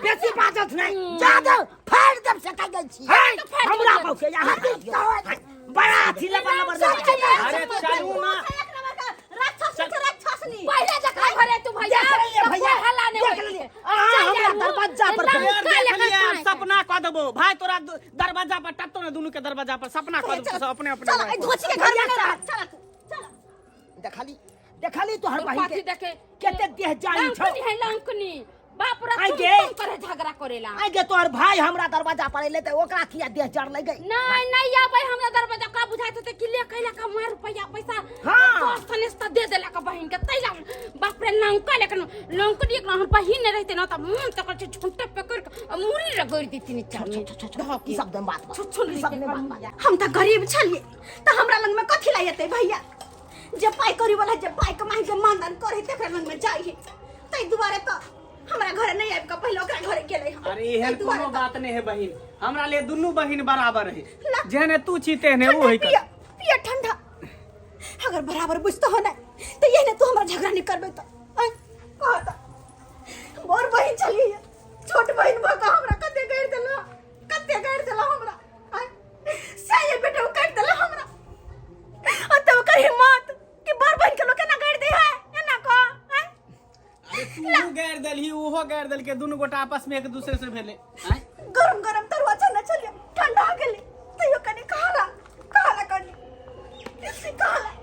Speaker 1: बेसी बाजत नहि।
Speaker 6: जा दे, फाड़ि देब से कहि दै छी।
Speaker 1: हाय, हमरा बहु के यहाँ बड़ा अथी लबर लबर लबर।
Speaker 2: अरे चलू ना।
Speaker 4: एक नंबर का राक्षस छै, राक्षसनी।
Speaker 7: पहिले जकरा घरे तू भैया,
Speaker 1: देख लेलियै
Speaker 7: तऽ
Speaker 1: भैया,
Speaker 7: कोइ हल्ला नहि
Speaker 1: देख
Speaker 7: होइ
Speaker 1: लेलियै।
Speaker 7: छै।
Speaker 1: अहाँ
Speaker 7: चलि
Speaker 1: हमरा
Speaker 7: जाबू।
Speaker 1: दरवाजा पर
Speaker 7: लंका
Speaker 2: फेर
Speaker 7: लेकर
Speaker 2: देखलियै,
Speaker 7: खाइ छै।
Speaker 2: सपना कऽ देबौ भाय तोरा दरवाजा पर टपतो ने दुनू के दरवाजा पर सपना कऽ देबौ, सब अपने अपने
Speaker 4: चल, एहि धोची के घर में नहीं रह। चल तू, चल।
Speaker 1: देखली, देखली तोहर बहिन
Speaker 7: कथी
Speaker 1: के
Speaker 7: देखे?
Speaker 1: केते देह जानी छौ।
Speaker 7: लंकनी है लंकनी, बाप रे।
Speaker 1: आइ
Speaker 7: तुम
Speaker 1: गे।
Speaker 7: तुम करे झगड़ा करेला।
Speaker 1: आइ गे, तोहर भाई हमरा दरवाजा पर एले तऽ ओकरा किया देह जरलै गई?
Speaker 7: नहीं नहीं आबै हमरा दरवाजा का बुझाइत होतै कि ले कैला का मार रुपया पैसा।
Speaker 1: हाँ।
Speaker 7: दोस्त नेस्ता दे देला का बहिन के तैला। बाप रे, लंका लेकिन लंकनी एक हमर बहिन नहीं रहते ना त मन तक छै झुंटे पकड़ के आ मुरी रगड़ देती नीचा में धऽ के।
Speaker 1: ई सब दम बात बा।
Speaker 7: छु छु
Speaker 1: ई सब नहि बात बा।
Speaker 4: हम तऽ गरीब छलियै तऽ हमरा लग में कथी ला एतै भैया? जे पाइ करी वाला, जे पाइ कमाइ, जे मानदान करे, तकरा लग में जाइ है। ताहि दुआरे तऽ हमरा घरे नहीं आबि कऽ पहिले ओकरा घरे गेलै हन।
Speaker 2: अरे एहन
Speaker 4: ताहि दुआरे
Speaker 2: कोनो
Speaker 4: तऽ-
Speaker 2: बात नहीं है बहिन, हमरा लिए दुनू बहिन बराबर है।
Speaker 4: ला।
Speaker 2: जेहने तू छी तेहने ओ
Speaker 4: ठंडा
Speaker 2: है।
Speaker 4: पिया, पिया ठंडा। अगर बराबर बुझतो हो ना तो यही ने तू हमरा झगड़ा नहीं करबे तो आय, कह त बड़ बहिन छलियै, छोट बहिन भऽ कऽ हमरा कते गारि देला, कते गारि देला हमरा आय। से ये बेटा काटि देला हमरा आ तब ओकर हिम्मत कि बड़ बहिन के लोग केना गारि दै है एना कह आय।
Speaker 2: अरे तू गारि देलही, ओहो गारि देलकै, दुनू गोटा आपस में एक दूसरे से भेलै आँय?
Speaker 4: गरम गरम तरुआ छने छलियै, ठंडा गेलै, तैयो कनि खाला खाला, कनि खाला।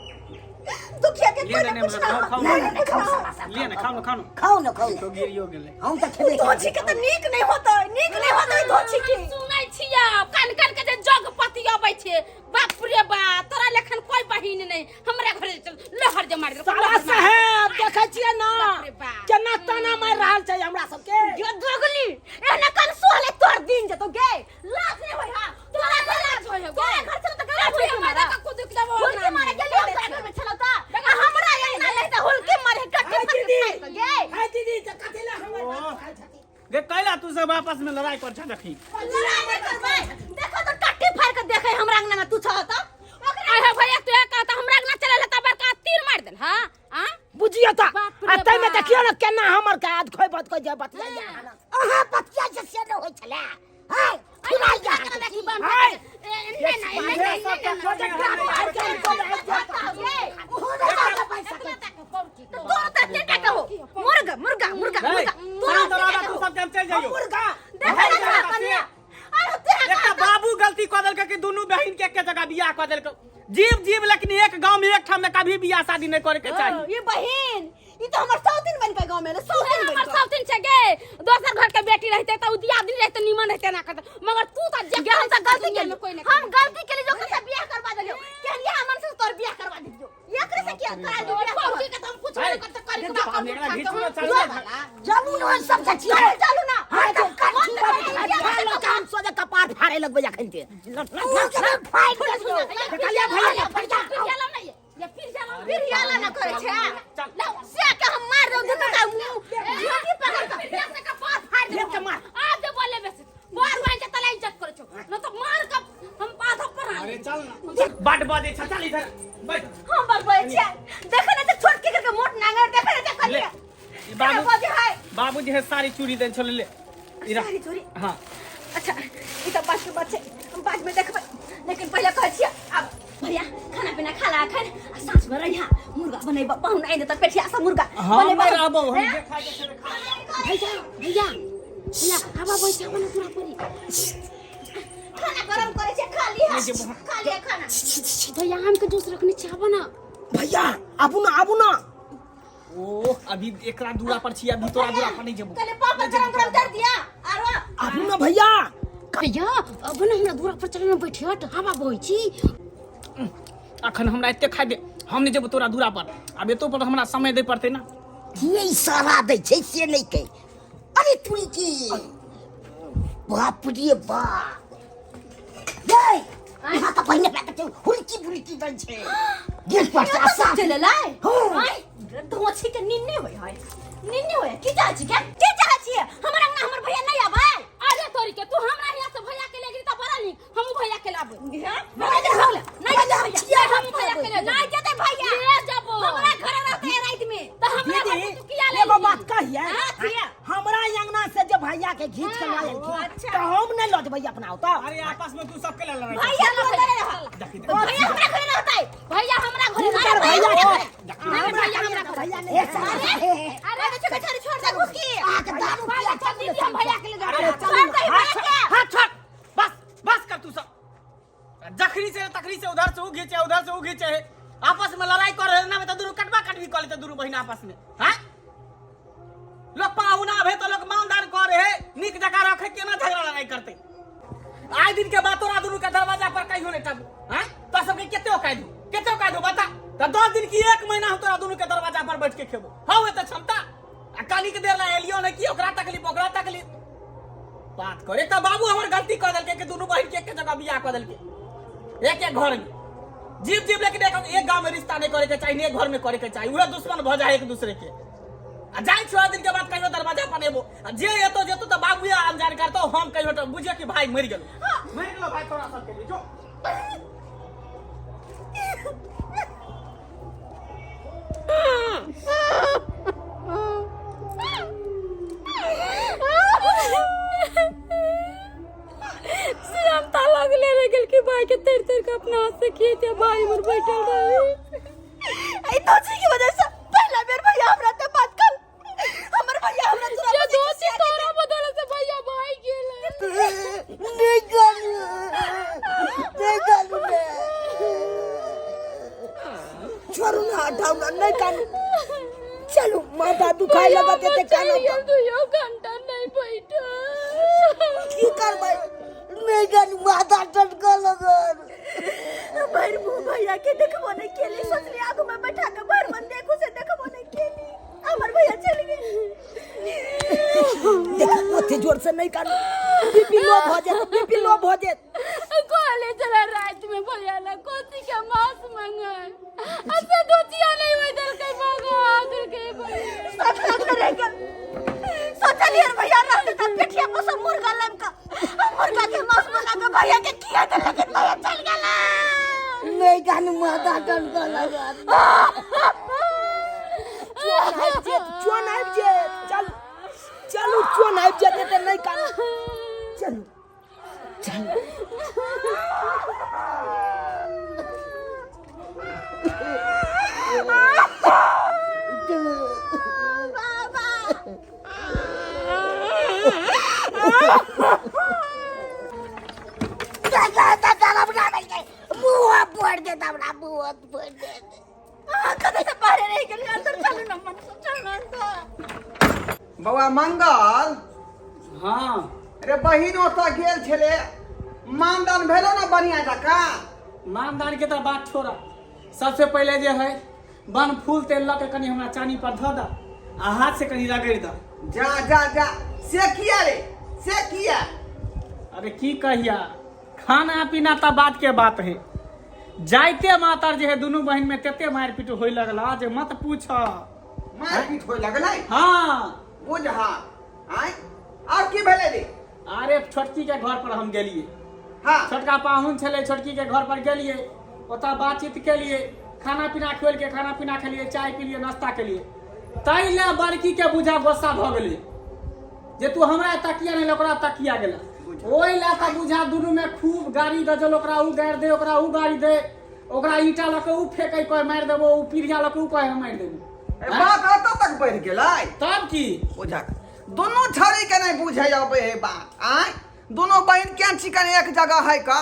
Speaker 4: दुखिया के
Speaker 2: ले
Speaker 4: कोई
Speaker 2: ने
Speaker 4: ना कुछ ना
Speaker 2: खाओ, खाओ।
Speaker 4: कोई ना कुछ ना।
Speaker 2: लिए ने, खाओ ने, खाओ ने।
Speaker 6: खाउ ने, खाउ ने।
Speaker 2: तो गिरियो गेलै।
Speaker 6: हम तऽ खेबे करबै।
Speaker 4: धोछी के तऽ नीक नहि होतै, नीक नहि होतै धोछी के।
Speaker 7: हम सुनै छियै कान कान के जे जग पति अबै छै। बाप रे बा, तोरा लेखन कोई बहिन नहीं हमरा घरे। चल लहर जे मारि देलकौ,
Speaker 1: साला
Speaker 7: लहर मारि।
Speaker 1: साहेब, देखै छियै ना
Speaker 7: बाप रे बाप।
Speaker 1: केना ताना मारि रहल छै हमरा सबके?
Speaker 4: यो दोगली, एहने कन सोहले तोर दिन जतो गे। लाज नहि होय हा तोरा?
Speaker 7: लाज होय हे गे।
Speaker 4: तोरा घर चल तऽ गलत
Speaker 7: अरे
Speaker 4: होय
Speaker 7: मारे का कुदुक देबो।
Speaker 4: घुर के मारे।
Speaker 2: गे कैला तू सब आपस में लड़ाई कर छा देखी।
Speaker 3: लड़ाई नहीं करबै। देखो तो टट्टी फाड़ के देखे हमरा अंगना में तू छह त।
Speaker 7: अरे भैया तू कहता हमरा अंगना चले त बड़का तीर मार देल। हां आ
Speaker 1: बुझियो त
Speaker 7: बाप रे
Speaker 1: आ तै में
Speaker 7: बाप।
Speaker 1: देखियो न केना हमर के आज खोइ बत को जे बतिया जा।
Speaker 6: अहाँ बतिया से से नहि होइ छलै है फुराइ जा।
Speaker 7: देखी बन
Speaker 1: हाय।
Speaker 7: ए नहीं नहीं नहीं
Speaker 3: तोर त टेटा कहो मुर्गा मुर्गा मुर्गा मुर्गा
Speaker 2: तोरा दरवाजा तू सब के हम चल जाइयो।
Speaker 1: मुर्गा
Speaker 3: देखे ना कन्या अरे तेरा
Speaker 2: एकटा बाबू गलती कऽ देलकै कि दुनू बहिन के एके जगह बियाह कऽ देलकै। जीव जीव लेकिन एक गांव में एक ठाम में कभी बियाह शादी नहीं करे के चाही।
Speaker 3: ये बहिन ई तो हमर सौतीन बन के गांव में सौतीन बन
Speaker 7: हमर सौतीन छै गे, दोसर घर के बेटी रहते त उ दियादनी रहते निमन रहते ना करते, मगर तू त जे
Speaker 3: हम त गलती
Speaker 7: दुनिया में
Speaker 3: केलियो
Speaker 7: कोई नहीं।
Speaker 3: हम गलती केलियो जो से बियाह करवा देलियो केहन हमन से तोर बियाह करवा देलियो एकरे से किया करा दियो बियाह
Speaker 7: पौकी के त हम कुछ नहीं करते करी के
Speaker 2: हम एकरा घीचू ना चलू ना।
Speaker 6: चलू ने सब से छियै
Speaker 3: चलू ना।
Speaker 6: हां त कंठी
Speaker 1: लोक हम सोझे कपार फाड़े लगबै अखन के।
Speaker 6: फाइट कर
Speaker 1: देखलियै भैया
Speaker 7: ये फिर जाला
Speaker 3: फिर याला ना करे छै से के हम मार दऊ दुनू का मुंह झोंकी पकड़ के
Speaker 7: फिर से कपार फाड़ दे
Speaker 1: के मार।
Speaker 7: आज जे बोले बेसी बोर बन के तला इज्जत करे छौ न त मार के हम पाथा पर आ।
Speaker 2: अरे चल ना बाट बजे छ, चल इधर बैठ।
Speaker 3: हम बकबै छै देखे ना त छोट के करके मोट नांगर देखे ना त
Speaker 2: ले
Speaker 3: कनिया
Speaker 2: ई बाबू
Speaker 3: बाबू है
Speaker 2: बाबूजी है सारी चूड़ी देन छले ले ई रख।
Speaker 3: सारी चूड़ी?
Speaker 2: हां
Speaker 3: अच्छा ई त बात के बात छै हम बाद में देखबै, लेकिन पहिले कहै छियै अब भैया खाना पीना खा ला अखन आ साँझ में रहिया मुर्गा बनेबो पाहुन आइ त पेठिया से मुर्गा
Speaker 2: हम
Speaker 3: बनेबो।
Speaker 2: नहीं रहबो, हम जे खाइ के छै खा।
Speaker 7: भैया भैया भैया आबा बैठ ना पूरा परी
Speaker 3: खाना गरम करे छै खा लिया खा लिया खाना।
Speaker 7: भैया आम के जूस रखने छै आबा ना।
Speaker 1: भैया आबू ना आबू ना।
Speaker 2: ओ अभी एकरा दूरा पर छी, अभी तोरा दूरा पर नहीं जेबो।
Speaker 3: कले पापड़ गरम गरम कर दिया आरो
Speaker 1: आबू ना भैया।
Speaker 7: भैया अब ना हमरा दूरा पर चल ना बैठियट हवा बहै छी।
Speaker 2: अखन हमरा एते खाइ दे, हम नहीं जेबो तोरा दूरा पर। आब एतो पर हमरा समय दे पड़तै ना।
Speaker 6: की इशारा दै छै से नहि कहि। अरे तुरी की बाप रे बाप यै यहाँ त पहिने पैक छै हुलकी बुलकी दै छै गेट पर से आसा
Speaker 3: चले लाय
Speaker 6: हँ।
Speaker 3: आय धोछी के निन्ने होय है निन्ने होय की चाहै छी के की चाहै छी हमर अंगना हमर भैया नहीं आबै।
Speaker 7: अरे तोरी के तू हमरा हिया से भैया के ले गेली त बड़ा नीक, हमहु भैया के लाबै।
Speaker 3: नहीं जेतै नहीं जेतै भैया
Speaker 7: हमहु भैया के ले
Speaker 3: नहीं जेतै भैया
Speaker 7: ले जबो
Speaker 3: हमरा घर रहतै रात में
Speaker 7: त हमरा घर से तू किया ले
Speaker 1: एगो बात कहिए
Speaker 3: हां किया
Speaker 1: हमरा अंगना से जे भैया के घीच के लायल
Speaker 3: अच्छा।
Speaker 1: त हम नहीं लऽ जेबै अपना ओतऽ।
Speaker 2: अरे आपस में तू सबके ले लड़ाई।
Speaker 3: भैया तू अंदर रह।
Speaker 2: देखी
Speaker 3: भैया हमरा घर रहतै
Speaker 7: भैया हमरा घर
Speaker 1: हुनकर भैया के
Speaker 7: भैया हमरा घर
Speaker 1: भैया नहीं
Speaker 3: अरे तो छोड़ छोड़ छोड़ दे घुसकी
Speaker 6: अहाँके दारू पिया
Speaker 7: चल दीदी हम भैया के ले जा
Speaker 2: अरे
Speaker 3: छोड़ दे भैया के।
Speaker 2: हाथ छोड़, बस बस कर तू सब। जखरी से तखरी से उधर से उ घीचे उधर से उ घीचे है, आपस में लड़ाई कर रहे ना में त दुनू कटवा कटवी कर लेते दुनू बहिन आपस में। हां लोग पाहुना आबे तो लोग मानदान कर रहे नीक जगह रखे केना झगड़ा लड़ाई करते। आइ दिन के बाद तोरा दुनू के दरवाजा पर कहियो नहीं टपू। हां तो सबके केते औकात दू केते औकात दू बता। त 10 दिन की 1 महीना हम तोरा दुनू के दरवाजा पर बैठ के खेबो। हौ एते क्षमता आ काली के देर ला एलियो नहीं कि ओकरा तकलीफ ओकरा तकलीफ बात करे त बाबू हमर गलती कर देलकै कि दुनू बहिन के एक जगह बियाह कर देलकै एक एक घर में। जीव जीव लेकिन एक गांव में रिश्ता नहीं करे के चाही, एक घर में करे के चाही, उहे दुश्मन भ जाए एक दूसरे के। आ जाय 6 दिन के बाद कहियो दरवाजा पर एबो आ जे एतो जेतो त बाबू अनजान करतो, हम कहियो त बुझे कि भाई मरि गेलो मरि गेलो भाई तोरा सब के लिए जो।
Speaker 7: श्याम ताला लगले रह गेल कि भाई के तर तर के अपना हाथ से खींचे भाई हमर बैठल रहे।
Speaker 3: ए दोषी की वजह से पहला बेर भैया हमरा ते बात कर हमर भैया हमरा तोरा
Speaker 7: ये दोषी तोरा बदल से भैया भाई गेल।
Speaker 6: नहीं करू नहीं करू
Speaker 1: छोड़ू ना हटाऊ ना नहीं कानू चलू माथा दुखाए लगत ते कानो
Speaker 7: दुयो घंटा नहीं बैठा
Speaker 1: की करबै
Speaker 6: नहीं कानू माथा टटका लगल।
Speaker 3: भर मुंह भैया के देखबो नहीं केली, सोचली आगू में बैठा के भर मन देखू से देखबो नहीं केली, हमर भैया चल गेल।
Speaker 1: देख ओते जोर से नहीं कानू बीपी लो भ जात बीपी लो भ जात।
Speaker 7: कहले चला रात में भैया ला कोसी के मांस मंगाए अच्छा दोचिया नहीं होय दल के भगा दल के भैया।
Speaker 3: सब सब रह गेल सोचलिए पीठिया पर से मुर्गा लाइम का मुर्गा के मांस बना के भैया के किया दे, लेकिन भैया चल गेला।
Speaker 6: नहीं कानू माथा टनकऽ लागल।
Speaker 1: चोन आबि जेत, चोन आबि जेत, चल चलू, चोन आबि जेत तऽ नहि कानू, चलू चलू।
Speaker 6: मुँह फोड़ दे हमरा, मुँह फोड़ दे।
Speaker 3: कतऽ से बाहर रहि गेलै? अंदर चलू ना मन, चलू ना अंदर।
Speaker 5: बौआ मंगल।
Speaker 2: हाँ।
Speaker 5: रे बहिन ओतऽ गेल छलै, मानदान भेलो ने बढ़िया जकाँ?
Speaker 2: मानदान के तऽ बात छोड़ा, सबसे पहिले जे है बन फूल तेल लऽ के कनि हमरा चानी पर धऽ दऽ आ हाथ से कनि रगड़ि दऽ।
Speaker 5: जा जा जा, से किया रे, से किया?
Speaker 2: अरे की कहिया, खाना पीना तऽ बात के बात है, जाइते मातर जे है दुनू बहिन में तेते मारि पीट होय लगला जे मत पूछ।
Speaker 5: मारपीट होय लगलै?
Speaker 2: हाँ।
Speaker 5: बुझा आय, और की भेलै रे?
Speaker 2: अरे छोटकी के घर पर हम गेलिए।
Speaker 5: हाँ।
Speaker 2: छोटका पाहुन छलै, छोटकी के घर पर गेलिए, ओतऽ बातचीत केलिए, खाना पीना खोल के खाना पीना खेलिए, चाय पीलिए, नाश्ता केलिए। ताहि लए बड़की के बुझा गुस्सा भऽ गेलै जे तू हमरा तकिया नहीं ओकरा तकिया गेला। ओहि लए तऽ बुझा दुनू में खूब गाड़ी गजल, ओकरा उ गारि दे, ओकरा उ गारि दे, ओकरा ईंटा लऽ के उ फेंकै कहे मारि देबो, उ पीढ़िया लऽ के उ कहे हम मारि देबो।
Speaker 5: ए, बात एतऽ तक बढ़ि गेलै?
Speaker 2: तब की।
Speaker 5: बुझा दुनू छड़ी के नहीं बुझे अबै है बात। आय दुनू बहिन केहन चिकन एक जगह है का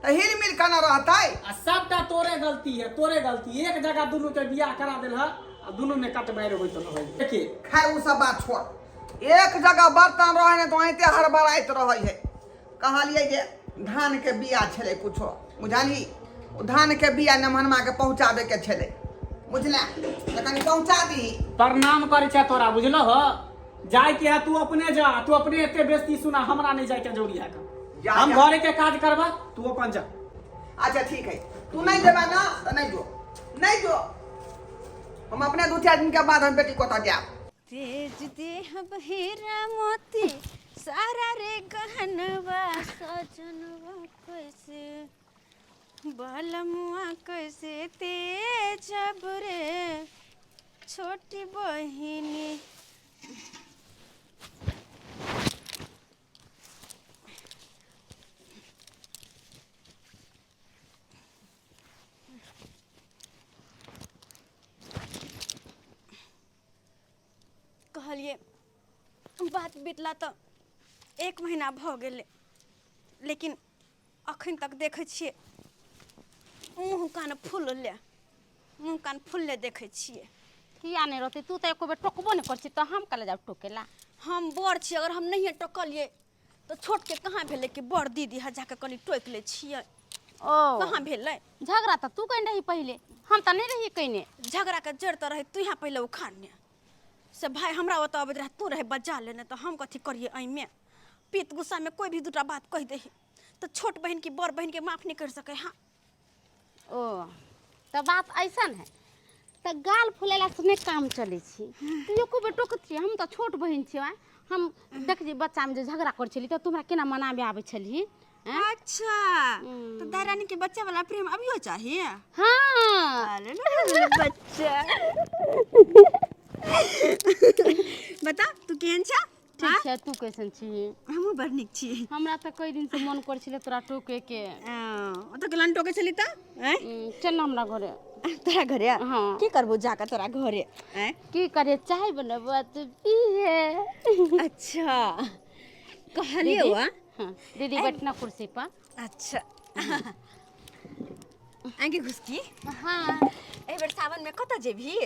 Speaker 5: तऽ हिल मिल के न रहतै।
Speaker 2: आ सबटा तोरे गलती है, तोरे गलती, एक जगह दुनू के बियाह करा देल है आ दुनू में कट मारि होइत रहै। देखिए
Speaker 5: खैर उ सब बात छोड़, एक जगह बर्तन रहे ने तऽ ओनाहिते हड़बड़ाइत रहै है। कहलियै जे धान के बिया छलै कुछो, बुझलही, ओ धान के बिया नमहनमा के पहुँचाबे के छलै, बुझला, तऽ कनि पहुँचा दीही।
Speaker 2: प्रणाम करै छै तोरा, बुझलो हो? जाय के है तू अपने जा, तू अपने एते बेइज्जती सुना, हमरा नहीं जाय के जरूरी है।
Speaker 5: जा,
Speaker 2: हम
Speaker 5: जा।
Speaker 2: घरे के काज करबा, तू अपन जा।
Speaker 5: अच्छा ठीक है, तू नहीं जेबा ना तऽ नहीं जो, नहीं जो, हम अपने दू चारि दिन के बाद हम बेटी कोता जायब।
Speaker 4: तेज देह बहिरा मोती सारा रे गहनवा सजनवा कैसे बलमुआ कैसे तेजब रे छोटी बहिनी।
Speaker 3: कहलिए बात बीतला तऽ एक महीना भऽ गेलै, लेकिन अखन तक देखै छियै मुँह कान फुलले, मुँह कान फुलले देखै छियै।
Speaker 7: किया नहि रहतै? तू तऽ एको बेर टोकबो नहि करै छी, तऽ हम कले जाब टोकेला?
Speaker 3: हम बड़ छी, अगर हम नहिए टोकलियै तऽ छोटके कहाँ भेलै कि बड़ दीदी है, जाके कनि टोकि लै छियै।
Speaker 7: ओ
Speaker 3: कहाँ भेलै
Speaker 7: झगड़ा? तऽ तू कने रही पहिले, हम तऽ नहि रही कने।
Speaker 3: झगड़ाके जड़ तऽ रहै तू यहाँ पहिले उखाड़ने से भाई, हमरा ओतऽ अबैत रहै, तू रहै बजा लेने, तऽ हम कथी करियै एहिमे? पीत गुस्सामे कोई भी दूटा बात कहि दही तऽ छोट बहिन की बड़ बहिनके माफ नहि करि सकै। हाँ।
Speaker 7: ओ तऽ बात ऐसन है तऽ गाल फुलेला से नहि काम चलै छै। तू एको बेर टोकैत छियै? हम तऽ छोट बहिन छियै। आँय, हम देख जे बच्चामे जे झगड़ा करै छली तऽ तू हमरा केना मनाबे आबै छलही? आँय?
Speaker 3: अच्छा, तो दाई रानी के बच्चा वाला प्रेम अभियो चाहिए?
Speaker 7: हाँ।
Speaker 3: अरे रे बच्चा, बता तू केहन छा?
Speaker 7: ठीक छै, तू कैसन छी?
Speaker 3: हमहूँ बड़ नीक छी।
Speaker 7: हमरा तऽ कई दिन से मन करै छलै तोरा टोके के।
Speaker 3: ओतऽ गेलन टोके छली तऽ आँय?
Speaker 7: चल ना हमरा घरे।
Speaker 3: तोरा घरे?
Speaker 7: हाँ।
Speaker 3: की करबो जाके तोरा घरे? आँय?
Speaker 7: की करे, चाय बनबो तू पीहे।
Speaker 3: अच्छा कहलियो।
Speaker 7: दीदी?
Speaker 3: आ
Speaker 7: हाँ दीदी, बैठना कुर्सी पर।
Speaker 3: अच्छा आगे घुसकी।
Speaker 7: हाँ।
Speaker 3: एहि बेर सावन में कतऽ जेबही?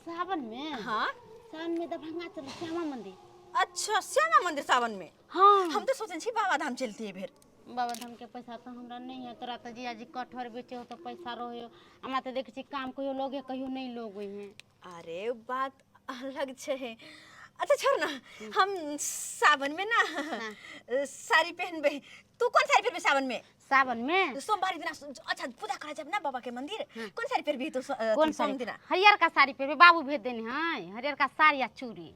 Speaker 7: सावन में?
Speaker 3: हाँ।
Speaker 7: सावन में दरभंगा चल, श्यामा मंदिर।
Speaker 3: अच्छा श्यामा मंदिर सावन में?
Speaker 7: हाँ।
Speaker 3: हम तो सोचे छी बाबा धाम चलती एहि बेर।
Speaker 7: बाबा धाम के पैसा तो हमरा नहीं है। तोरा तो जीजाजी कटहर बेचे हो तो पैसा रहे हो, हमरा तो देखे छी काम कहियो लोगे कहियो नहीं लोग हैं।
Speaker 3: अरे बात अलग छै। अच्छा छोड़ ना, हम सावन में ना साड़ी पहनबे, तू कौन साड़ी पहनबे सावन में?
Speaker 7: सावन में
Speaker 3: सोमवारी दिना। अच्छा पूजा करा जाब ना बाबा के मंदिर, कौन साड़ी पहनबी तू?
Speaker 7: कौन
Speaker 3: सोम
Speaker 7: साड़ी
Speaker 3: दिना
Speaker 7: हरियर का साड़ी पहनबे, बाबू भेज देने है हरियर का साड़ी आ चूड़ी।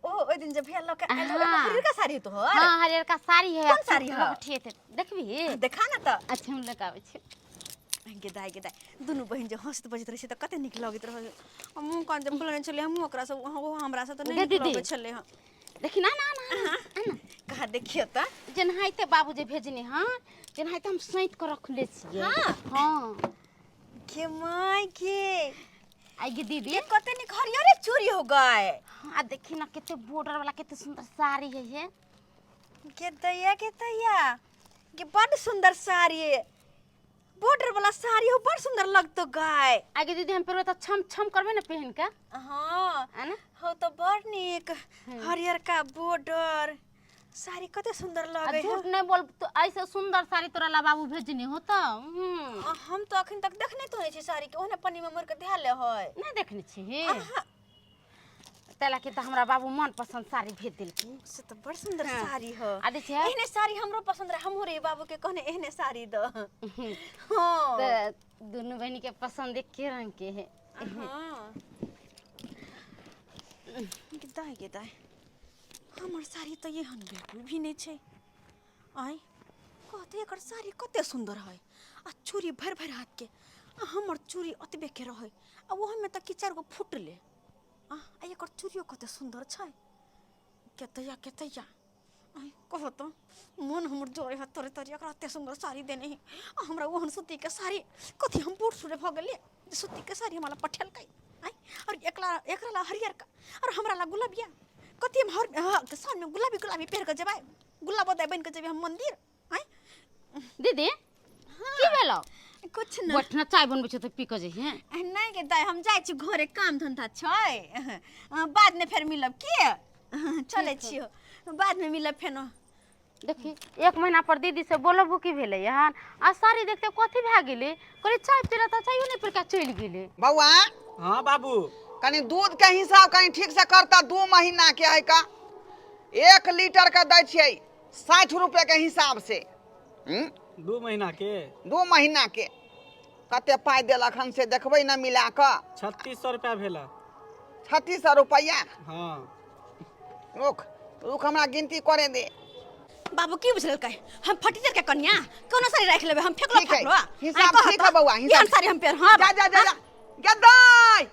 Speaker 3: ओ ओहि दिन जे भैया लऽ के आयल रहौ,
Speaker 7: हाँ।
Speaker 3: हरियरका साड़ी तो हर
Speaker 7: हाँ हरियरका साड़ी है
Speaker 3: कोन साड़ी है?
Speaker 7: लहठी देखबी
Speaker 3: देखा ना तऽ
Speaker 7: अच्छा हम लगाबै छी
Speaker 3: गे दाइ गे दाइ दुनू बहिन जे हँसैत बजैत रहै छै तऽ कते नीक लगैत रहै आ मुँह कान जे फुलने छलै हमहूँ ओकरासँ ओहो हमरासँ तऽ नहि
Speaker 7: गे
Speaker 3: नीक
Speaker 7: दीदी।
Speaker 3: लगै छलै हँ
Speaker 7: देखी ना ना ना ना, ना
Speaker 3: कहाँ देखियौ तऽ
Speaker 7: जेनाहिते बाबू जे भेजने हँ तेनाहिते हम सैंत कऽ रखले छियै
Speaker 3: हाँ।
Speaker 7: हाँ
Speaker 3: गे माय गे
Speaker 7: आई गे दीदी
Speaker 3: ये कते नीक हरियरे चूड़ी हो गए
Speaker 7: हाँ, आ देखी ना कते बॉर्डर वाला कते सुंदर साड़ी है ये
Speaker 3: गे दैया गे दैया गे बड सुंदर साड़ी बॉर्डर वाला साड़ी हो बड़ सुंदर लगतो गाय
Speaker 7: आगे दीदी हम पेरबै तऽ छम छम करबै ने पहन के
Speaker 3: हाँ
Speaker 7: है ना
Speaker 3: हो तो बड़ नीक हरियर का बॉर्डर साड़ी कते सुंदर
Speaker 7: आ
Speaker 3: लगे
Speaker 7: झूठ नहीं बोल तो ऐसे सुंदर साड़ी तोरा ला बाबू भेजने हो तो
Speaker 3: हम तो अखन तक देखने तो नहीं छी साड़ी के ओहने पन्नी में मोड़ के ध्यान ले होय
Speaker 7: नहीं देखने छी तैला के तऽ हमरा बाबू मन पसंद साड़ी भेज देलखिन
Speaker 3: से तो बड़ सुंदर
Speaker 7: हाँ।
Speaker 3: साड़ी हो
Speaker 7: आ देखिए
Speaker 3: एहने साड़ी हमरो पसंद रहे हमहूँ रे बाबू के कहने एहने साड़ी दो हाँ
Speaker 7: तऽ दुनू बहिनी के पसंद एके रंग के है
Speaker 3: हाँ दाइ गे दाइ हमर साड़ी तऽ एहन बिल्कुल भी नहि छै आँय कहते एकर साड़ी कते सुन्दर है आ चूड़ी भरि भरि हाथके आ हमर चूड़ी ओतबेके रहै आ ओहोमे तऽ की चारि गो फुटलै आ आ एकर चूड़ियो कते सुन्दर छै केतैया केतैया आँय कहो तऽ मन हमर जरै है तोरे तोरे एकरा एते सुन्दर साड़ी देने है आ हमरा ओहन सूतीके साड़ी कथी हम बूढ़ सूढ़ भऽ गेलियै जे सूतीके साड़ी हमरा पठेलकै आँय और एकला एकरा ला हरियरका और हमरा ला गुलाबिया कथी हम हर हाँ, साँझ में गुलाबी गुलाबी पहिर के जेबै गुलाबो दाइ बनि के जेबै हम मंदिर आँय
Speaker 7: दीदी की भेलौ
Speaker 3: कुछ न
Speaker 7: बैठना चाय बनबै छौ तऽ पी कऽ जइहे
Speaker 3: नहीं गे दाइ हम जाइ छी घरे काम धंधा छै बाद में फेर मिलब की चलै छियो बाद में मिलब फेनो
Speaker 7: देखी एक महीना पर दीदी से बोलबो की भेलै हन आ साड़ी देखते कथी भए गेलै कहली चाय पीला तऽ चायो नहि पीलका चलि गेलै
Speaker 5: बौआ
Speaker 2: हाँ बाबू
Speaker 5: कनि दूध के हिसाब कनि ठीक से करता 2 महीना के है का 1 लीटर के दै छियै 60 रुपए के हिसाब से हम्म?
Speaker 2: 2 महीना के
Speaker 5: 2 महीना के कते पाइ देलक हन से देखबै ने मिला कऽ।
Speaker 2: 3600 रुपया भेला।
Speaker 5: 3600 रुपैआ?
Speaker 2: हाँ।
Speaker 5: रुक रुक, हमरा गिनती करे दे।
Speaker 3: बाबू, की बुझलकै हम फटीचर के कन्या कोनो साड़ी राख लेबै हम फेकलो
Speaker 5: ठीक है,
Speaker 3: फाकलो।
Speaker 5: हिसाब ठीक है बौआ, हिसाब।
Speaker 3: साड़ी हम पेर हाँ।
Speaker 5: जा जा जा जा गदाई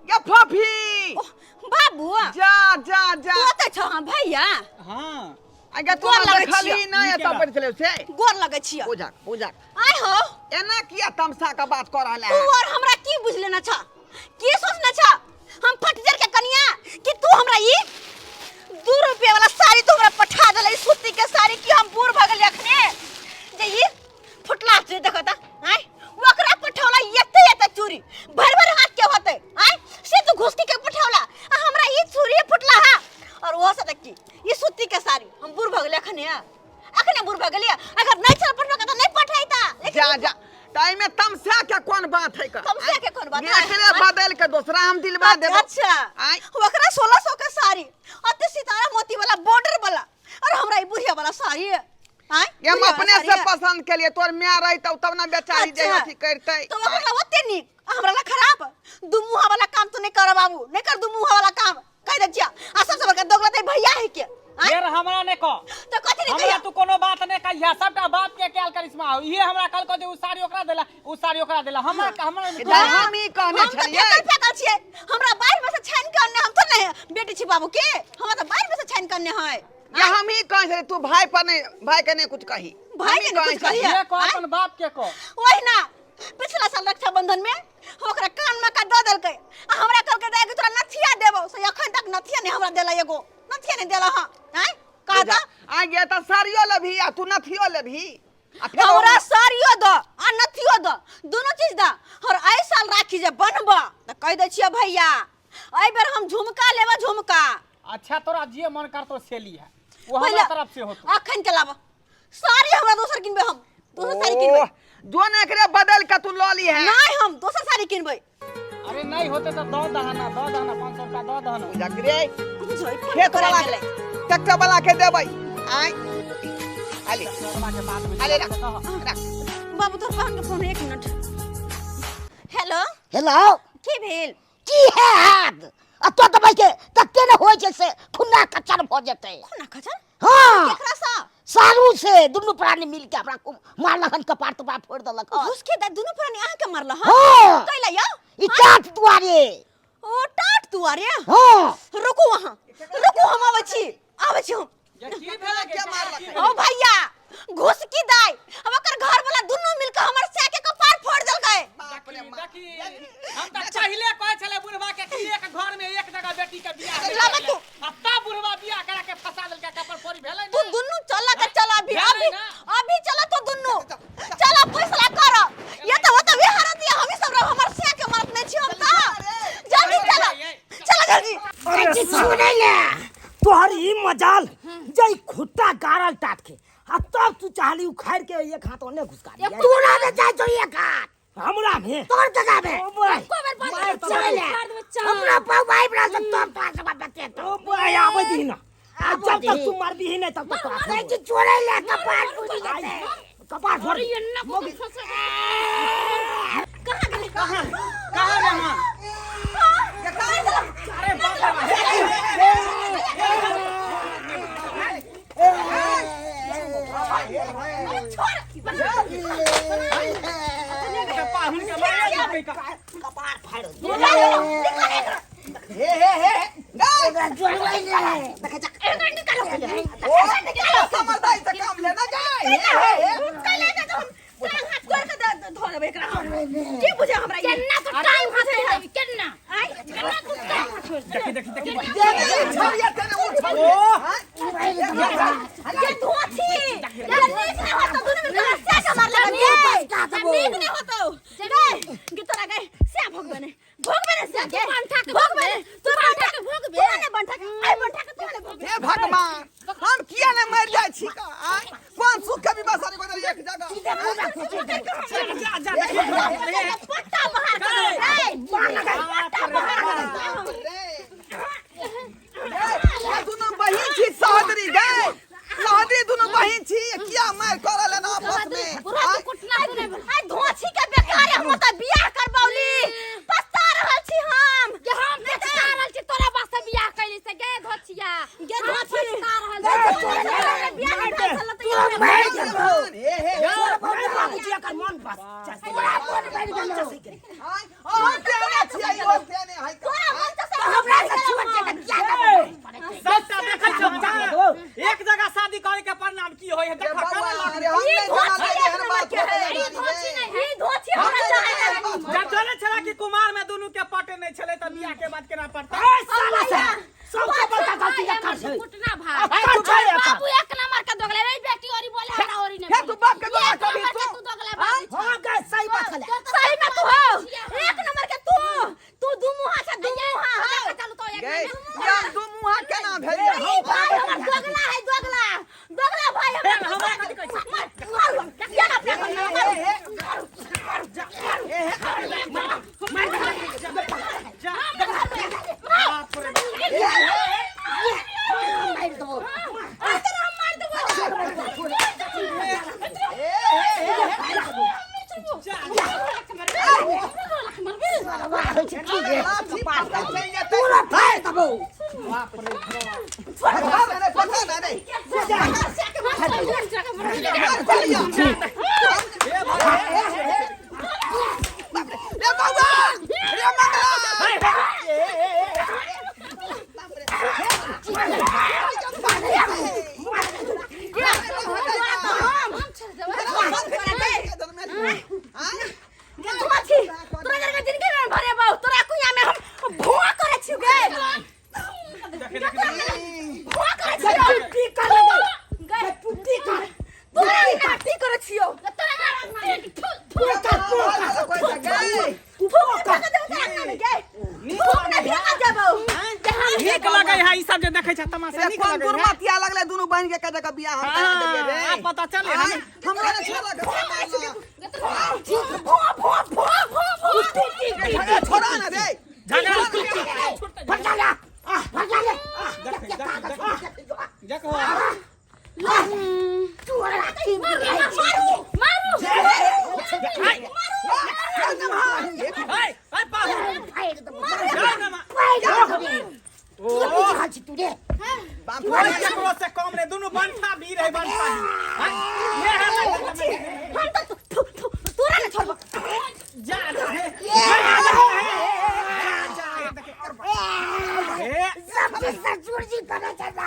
Speaker 5: गे फफी।
Speaker 3: ओह, बाबू।
Speaker 5: जा जा जा।
Speaker 3: तू ओतै छौ? हाँ भैया।
Speaker 2: हाँ।
Speaker 5: आगे तू
Speaker 3: गोर लगै
Speaker 5: देखली
Speaker 3: छियौ।
Speaker 5: नहि
Speaker 2: नीके
Speaker 5: एतऽ
Speaker 2: ला।
Speaker 5: बैठ छलै से।
Speaker 3: गोर लगै छियौ।
Speaker 5: पूजा पूजा।
Speaker 3: आय हो।
Speaker 5: एना किया तमसा के बात कऽ रहल
Speaker 3: तू
Speaker 5: है?
Speaker 3: और हमरा की बुझ लेना छ, की सोचना छ? हम फटीचर के कन्या कि तू हमरा ई 2 रुपया वाला साड़ी तू हमरा पठा देले, ई सूती के साड़ी? की हम बूढ़ भऽ गेली अखने जे ई फुटला चूड़ी देखो त? आय, ओकरा पठौला एते एते चूड़ी भर भर हाथ के होते, आय, से तू घुसकी के पठौला आ हमरा ई चूड़ी फुटला हा और वो से की ई सूती के साड़ी। हम बूढ़ भऽ गेली अखने? अखने बूढ़ भऽ गेली? अगर नहीं छल पठबा के त नहीं पठाइता, लेकिन
Speaker 5: जा जा, तऽ एहिमे तमसा के कोन बात है का?
Speaker 3: तमसा के कोन बात है?
Speaker 5: एकरे बदल के दोसरा हम दिलवा देबो।
Speaker 3: अच्छा।
Speaker 5: आय।
Speaker 3: ओकरा 1600 के साड़ी, अते सितारा मोती वाला बॉर्डर वाला और हमरा ई बुढ़िया वाला साड़ी है। आय,
Speaker 5: ये हम
Speaker 3: बुढ़िया वाला
Speaker 5: अपने
Speaker 3: साड़ी
Speaker 5: से
Speaker 3: है।
Speaker 5: पसंद के लिए, तोर माय रहितौ तब ना बेचारी जे
Speaker 3: अच्छा।
Speaker 5: अथी करतै।
Speaker 3: तो ओकरा ला ओते नीक आ हमरा ला खराब। दू मुहा वाला काम तो नहीं कर बाबू, नहीं कर दू मुहा वाला काम, कह दे छिया। आ सबसे बड़का दोगला ते भैया है के, आय?
Speaker 2: फेर हमरा ने कह।
Speaker 3: तो कथी नहीं
Speaker 2: हमरा
Speaker 3: कहिया?
Speaker 2: तू कोनो बात नहीं कहिया, सबटा बाप के कैल करिश्मा हो। इहे हमरा कल को जे उ साड़ी ओकरा देला, उ साड़ी ओकरा देला, हमरा हमरा
Speaker 5: इधर हम ई कहने
Speaker 3: हम तो
Speaker 5: छलियै।
Speaker 3: फेकल फेकल छियै, हमरा बाहर में से छानि के अनने, हम तो नहीं बेटी छी बाबू के, हमरा तो बाहर में से छानि के अनने है।
Speaker 5: ये हम ही कहै छलियै, तू भाई पर नहीं, भाई के नहीं कुछ कही।
Speaker 3: भाई
Speaker 5: हम ही
Speaker 3: के नहीं
Speaker 5: कहै
Speaker 3: कुछ कही।
Speaker 5: छलियै।
Speaker 2: ये कह, अपन बाप के कह।
Speaker 3: वही ना, पिछला साल रक्षाबंधन में ओकरा कान में का दऽ देलकै आ हमरा कहलकै दाइ के तोरा नथिया देबौ, से अखन तक नथिया नहीं हमरा देला, एगो नथिया नहीं देला। हाँ, आँय, कह तऽ।
Speaker 5: आ गया तऽ साड़ियो लेबही आ तू नथियो लेबही आ फेर
Speaker 3: हमरा साड़ियो दऽ आ नथियो दऽ, दुनू चीज दऽ। और एहि साल राखी जे बनब तऽ कहि दै छियै भैया, एहि बेर हम झुमका लेबै, झुमका।
Speaker 2: अच्छा, तोरा जे मन करतो से लिहा, वो हमरा तरफ से होतो।
Speaker 3: अखन के लाबऽ साड़ी, हमरा दोसर किनबै, हम दोसर साड़ी किनबै।
Speaker 5: ओह, जो ने एकरे बदल के तू लऽ ली है।
Speaker 3: नहीं, हम दोसर साड़ी किनबै।
Speaker 2: अरे नहीं होते तो दो दहना, दो दहना, 500 रुपया दो दहना।
Speaker 5: जकरे
Speaker 3: बुझै फोन
Speaker 5: खेत
Speaker 3: करा
Speaker 5: वाला
Speaker 3: गेलै।
Speaker 5: ट्रैक्टर वाला के देबै। आय आले।
Speaker 2: तोरा के बाद में।
Speaker 5: आले, रख रख।
Speaker 3: बाबू, तोहर बहन के फोन, एक मिनट। हेलो।
Speaker 6: हेलो।
Speaker 3: की भेल?
Speaker 6: की है हाथ? आ तो दबाई के तते ने होइ छै से खुन्ना कचर भऽ जेतै।
Speaker 3: खुन्ना कचर?
Speaker 6: हाँ।
Speaker 3: केकरा सा?
Speaker 6: सारू से दुनू प्राणी मिल के हमरा खूब मारलक हन, कपार तपार फोड़ देलक हन।
Speaker 3: घुस के दा दुनू प्राणी अहाँ के मारल हन?
Speaker 6: हाँ।
Speaker 3: कैला यौ?
Speaker 6: ई टाट दुआरे।
Speaker 3: ओ टाट दुआरे?
Speaker 6: हाँ।
Speaker 3: रुकू अहाँ, रुकू, हम आबै छी, आबै छी हम।
Speaker 2: की भेलै
Speaker 5: के मारलक?
Speaker 3: ओ भैया घुसकी दाई हम ओकर घर वाला दुनू मिल के हमर सै के कपार फोड़ देलकै।
Speaker 5: बाप रे बाप।
Speaker 2: देखी, हम तऽ पहिले कहै छलै बुढ़वा के कि एक घर में एक जगह बेटी के बियाह नहि
Speaker 3: लाबा
Speaker 2: करलै।
Speaker 3: तू।
Speaker 2: आ तब बुढ़वा बियाह करा के फंसा देलकै, कपार फोड़ी भेलै
Speaker 3: तू
Speaker 2: ने।
Speaker 3: दुनू चल के चल अभी,
Speaker 2: भेलै
Speaker 3: अभी
Speaker 2: ना।
Speaker 3: अभी चल तो दुनू चल, फैसला कर। ये तो होता वे हरत ये हम सब रह हमर सै के मारत नहीं छी हम त। जल्दी चल, चल जल्दी।
Speaker 1: अरे
Speaker 6: सुनै ले
Speaker 1: तोहर ई मजाल जई खुट्टा गारल टाट के आ तब तू चाहली उखाड़ के एक हाथ ओने घुसका दिया।
Speaker 6: तोरा में जाय छौ एक हाथ।
Speaker 1: हमरा में?
Speaker 6: तोर जगह में।
Speaker 1: ओ बोय।
Speaker 7: एको बेर बात
Speaker 1: मार
Speaker 7: कर,
Speaker 1: चले ले।
Speaker 7: मार देबै चान।
Speaker 6: हमरा पाऊ भाई बड़ा से तोर तोरा से बात बतेतो।
Speaker 1: ओ बोय, आबै दही ना। आ
Speaker 6: आबै
Speaker 1: जब तक
Speaker 6: दही।
Speaker 1: तू मारबी नहीं तब तक तोरा
Speaker 6: नहीं कि चोरे ले कपार फूटी जेतै।
Speaker 1: कपार फोड़।
Speaker 7: अरे एन्ना को फंसा।
Speaker 3: कहां गेलै?
Speaker 2: कहाँ कहाँ रे मां? अरे बाप रे बाप। पाहुन के मारे देबै का?
Speaker 6: कपार फाड़।
Speaker 5: हे हे हे हे
Speaker 6: जोड़बै ले।
Speaker 3: देखै जा, एकरा निकालो,
Speaker 5: ओ समझदारी से काम लेना जाए। हे हे हे।
Speaker 3: कैला जा तो हम टांग हाथ तोड़ के धो देबै एकरा हम। की बुझे हमरा ई?
Speaker 7: केन्ना तो टाइम हाथ छोड़ देबी, केन्ना केन्ना तू टाइम हाथ छोड़ देबी।
Speaker 2: देखी देखी देखी।
Speaker 5: ये छोड़िए तेने वो छोड़िए।
Speaker 3: ये धुआं छी ये नीक नहीं होतो, दुनू मिल के से के मार लगन ये नीक नहीं होतो। गए गे तोरा गए से भोगबे ने, भोगबे ने से गे
Speaker 7: बंठा के
Speaker 3: भोगबे ने,
Speaker 7: तू बंठा के भोगबे।
Speaker 3: तू ने बंठा के, आई बंठा के तू ने भोगबे।
Speaker 5: हे भगवान, हम किया ने मर जाय छी का? आय कोन सुख के विवाह सारी कोन एक जगह।
Speaker 2: जा जा देखी।
Speaker 3: पट्टा बहार कर रे, पट्टा बहार कर।
Speaker 5: रे ये दुनू बहिन छी सहोदरी गए, सहोदरी दुनू बहिन छी, किया मार करल ना आपस में?
Speaker 7: पूरा तू कुटना तू नहीं
Speaker 3: आई धोछी के बेकार है, हम त बियाह करबौली, पछता रहल छी हम।
Speaker 7: के हम पछता रहल छी तोरा वास्ते बियाह कैली से गे धोछिया।
Speaker 3: गे
Speaker 7: हम
Speaker 3: धोछी।
Speaker 7: पछता रहल
Speaker 3: गे
Speaker 7: छी।
Speaker 3: धोछी, बियाह नहीं भेल छल त
Speaker 6: तोरा मारि देबौ।
Speaker 5: हे हे
Speaker 1: अरे बाबूजी एकर मन बस
Speaker 6: तोरा मन बढ़ि गेलौ।
Speaker 5: आय अहाँ तेने छियै, ओ तेने है।
Speaker 3: तोरा मन त
Speaker 6: हमरा से छोट छै त किया देबै?
Speaker 2: सबटा देखै छौ एक जगह शादी करे के परिणाम की होय है
Speaker 5: रे
Speaker 2: देखा
Speaker 5: बौआ,
Speaker 2: करे लग।
Speaker 5: रे हम नहीं जानल रे एहन बात होतै।
Speaker 7: ई धोछी नहीं है,
Speaker 3: ई धोछी हमरा चाहे।
Speaker 2: जब जाने छला कि कुमार में दुनू के पटे नहीं छले त बियाह के बाद केना पड़ता?
Speaker 1: ए साला से सबसे बड़का गलती एकर छै।
Speaker 7: कुटना भाई
Speaker 1: एकर छै एकर।
Speaker 7: बाबू एक नंबर के दोगले रे, बेटी ओरी बोले हमरा ओरी नहीं।
Speaker 5: हे तू बाप के दोगला
Speaker 7: एक
Speaker 5: कभी
Speaker 7: नंबर के
Speaker 5: तू।
Speaker 7: तू दोगला बाबू।
Speaker 1: हाँ गए सही बात छले।
Speaker 3: सही में तू हो एक नंबर के, तू तू दू मुहा से दू मुहा हो।
Speaker 7: चलू तो एक
Speaker 5: गए या दू मुहा केना भेलियै?
Speaker 3: ई भाई हमर दोगला है, दोगला दोगला भाई हमर।
Speaker 2: हमरा कथी कहै छी?
Speaker 3: मार मारू, या ना अपना घर में मारू।
Speaker 6: मारि देबौ। होइ छै की रे?
Speaker 5: लाठी पकड़ चलि जेतै।
Speaker 6: तोरा फाड़ि देबौ।
Speaker 5: पकड़ रे, पकड़ रे। मार चलिया। रे बौआ, रे मंगला।
Speaker 3: गे धोछी, तोरा जरका जिंदगी में भरे बाऊ, तोरा कुइया में हम भुआ करे छी गे, भुआ करे छी।
Speaker 1: की कर ले
Speaker 3: गे
Speaker 1: पुट्टी कर।
Speaker 3: तोरा ना की करे छियो?
Speaker 1: पोकर पोकर
Speaker 3: तू पोकर के देबो तोरा अंगना में गे, भूख ने फेंका देबो।
Speaker 2: नीक लगै है ई सब जे देखै छ तमाशा, नीक
Speaker 5: कोन
Speaker 2: लगै है।
Speaker 5: दुर्मतिया लगले दुनू बहिन के कह के बियाह हम करा देलियै रे?
Speaker 2: हाँ, पता चले
Speaker 5: आय, हमरा ने छोड़ा के
Speaker 3: भुआ भुआ भुआ भुआ भुआ।
Speaker 5: छोड़ा ना रे।
Speaker 2: झगड़ा
Speaker 6: फटा ले, फटा ले।
Speaker 2: देखो।
Speaker 6: तोरा की बुझाइ छै?
Speaker 7: मारू।
Speaker 2: ए ए पाहुन
Speaker 6: फाड़ि देबौ।
Speaker 2: जा ना मा।
Speaker 6: फाड़ि देबौ। की बुझ रहल छी तू रे?
Speaker 5: बाप
Speaker 2: कोई केकरो से कम नहीं, दुनू बंठा भी रहे, बंठा भी। हाँ? ये है ना-
Speaker 3: हम तो थु, थु, तोरा ने छोड़बो।
Speaker 2: जा जा हे। जा जा हे। जा, हे, देखी। हे,
Speaker 6: सब के ससुर जी करे छै ना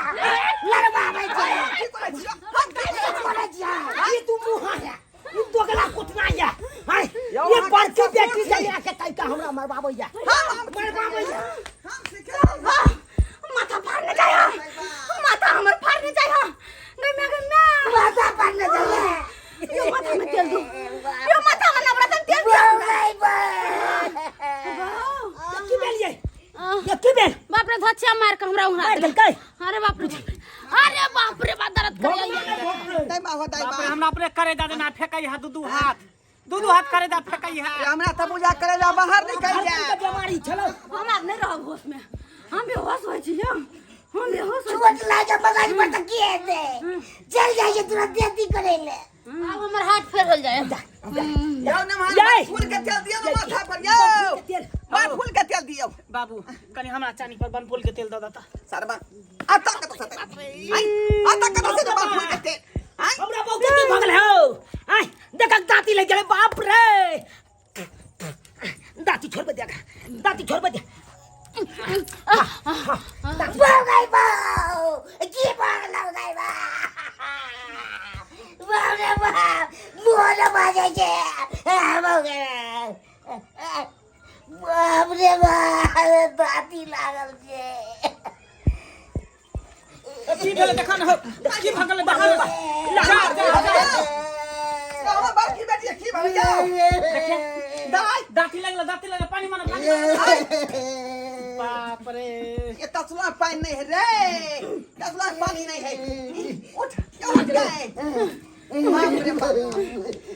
Speaker 6: लड़बाबै छै।
Speaker 5: की करै छियै? हम की करै छियै?
Speaker 6: करे छियै।
Speaker 1: ई तू मुहा है, ई दोगला कुटना या। हाय,
Speaker 5: यौ,
Speaker 1: ये
Speaker 5: अहाँ
Speaker 1: बड़की
Speaker 5: के
Speaker 1: बेटी
Speaker 5: ससुर
Speaker 1: से
Speaker 5: छी।
Speaker 1: आके तैका हमरा मरबाबै या।
Speaker 5: हम
Speaker 1: मरबाबै या।
Speaker 5: हम सिखेलहुँ।
Speaker 3: हाँ, माथा फाड़ने जाय हा, माथा हमर फाड़ने जाय हा। गई मैं, गई मैं।
Speaker 6: माथा फाड़ने जाइए।
Speaker 3: यो माथा में तेल दू, यो माथा में नवरत्न तेल दियो।
Speaker 6: बाप रे बाप।
Speaker 1: की भेल ये? ये की भेल?
Speaker 7: बाप रे, धचिया मार के हमरा उड़ा
Speaker 1: मारि
Speaker 7: देलक।
Speaker 1: देलकै?
Speaker 7: अरे बाप रे बाप रे, अरे बाप रे बाप, दर्द कर
Speaker 5: दाइ माँ हो, दाइ
Speaker 2: बाप रे,
Speaker 5: माँ।
Speaker 2: हमरा अपने करे दा देना फेकै है, दू दू हाथ, दू दू हाथ करे दा फेकै है।
Speaker 5: हमरा तऽ बुझा करे जा बाहर निकल
Speaker 1: धरती
Speaker 5: जाए।
Speaker 1: के बीमारी छलो।
Speaker 3: हम आब नहीं रहब होश में, हम बेहोश होइ छी हम बेहोश होइ छी।
Speaker 6: चोट लागे मगज पर तऽ की हेतै? चल जाइ छै तुरंत देती करै ले।
Speaker 7: आब हमर हाथ फेर होल जाए।
Speaker 5: यौ नमहर,
Speaker 1: जय।
Speaker 5: फूल के तेल दियौ ने माथा पर यौ।
Speaker 1: तेल।
Speaker 5: बड़ फूल के तेल दियौ।
Speaker 2: बाबू, कनी हमरा चानी पर बनफूल के तेल दऽ दता।
Speaker 5: सरबा आता कत से आई, आता कत से बड़ फूल के तेल आई?
Speaker 1: हमरा बहु के की भगल हो? आय देखक, दांती लग गेलै। बाप रे, दांती छोड़बे देख, दांती छोड़बे दे।
Speaker 6: बाप गई बाप, की पागल गई बाप। बाप रे बाप, मुँह न बाजै छै। बाप रे बाप, दाँती लागल छै।
Speaker 2: की भेलै देखा न हो, की भगल देखा न। जा जा जा।
Speaker 5: हमर बड़की बेटी की भऽ यौ दाइ?
Speaker 2: दाँती लगल, दाँती लगल, पानी मानब लागल। बाप रे,
Speaker 5: ये तसला पानी नहीं है रे, तसला पानी नहीं है। उठ यौ, उठ गए। बाप रे बाप,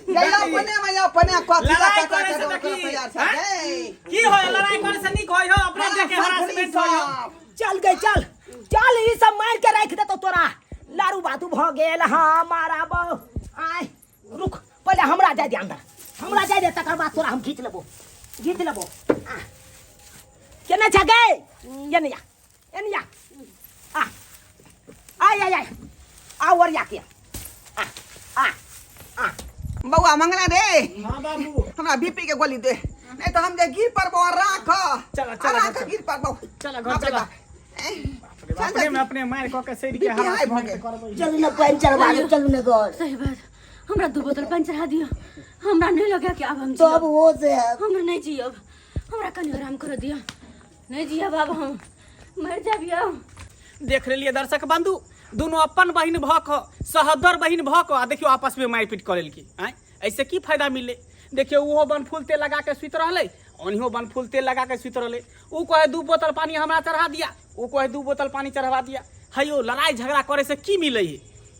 Speaker 5: ये अपने में अपने कथी
Speaker 2: लड़ाई
Speaker 5: कथा
Speaker 2: करे से
Speaker 5: करो
Speaker 2: देखी,
Speaker 5: तैयार
Speaker 2: हैं?
Speaker 5: छै।
Speaker 2: की होय, लड़ाई करे से नीक होय हो अपने देख के हरासमेंट होय हो।
Speaker 1: चल गई, चल चल, ई सब मार के राख देतो तोरा। लारू बातू भ गेल। हाँ, मारा बहु। आय रुक, पहिले हमरा जाय दे अंदर, हमरा जाय दे, तकर बाद तोरा हम घीच लेबो, घीच लेबो। आ केने छ गे? एने या, एने या। आ आय आय आय, आ ओरिया के आ आ आ।
Speaker 5: बौआ मंगला रे।
Speaker 2: हाँ बाबू।
Speaker 5: हमरा बीपी के गोली दे, नहीं तो हम जे गिर पड़बो। राख।
Speaker 2: चला, चला,
Speaker 5: राख।
Speaker 2: चला।
Speaker 5: गिर पड़बो।
Speaker 2: चला घर,
Speaker 5: बाप रे
Speaker 2: चला।
Speaker 5: बाप।
Speaker 2: अपने में अपने मार कऽ के सड़ के
Speaker 5: बीपी हाई भऽ गेल।
Speaker 6: चलू ने, पानि चढ़वा दे, चलू ने घर।
Speaker 3: सही बात, हमरा 2 बोतल पानि चढ़ा दियो। हमरा नहीं लगे कि आब हम
Speaker 6: तब
Speaker 3: जियब।
Speaker 6: हो से
Speaker 3: हमरा नहीं जियब, हमरा कनि आराम कर दियो। नहीं जियब आब, हम मर जाबियो।
Speaker 2: देख लेलिए दर्शक बंधु, दुनू अपन बहिन भऽ कऽ, सहोदर बहिन भऽ कऽ, आ देखियौ आपस में मारिपीट कऽ लेलकै। आँय, ऐसे की फायदा मिललै? देखियौ, ओहो बनफूल तेल लगा के सुति रहलै, ओनहियो बनफूल तेल लगा के सुति रहलै। ऊ कहे 2 बोतल पानी हमरा चढ़ा दिया, ऊ कहे 2 बोतल पानी चढ़वा दिया। हैयो, लड़ाई झगड़ा करे से की मिलै है?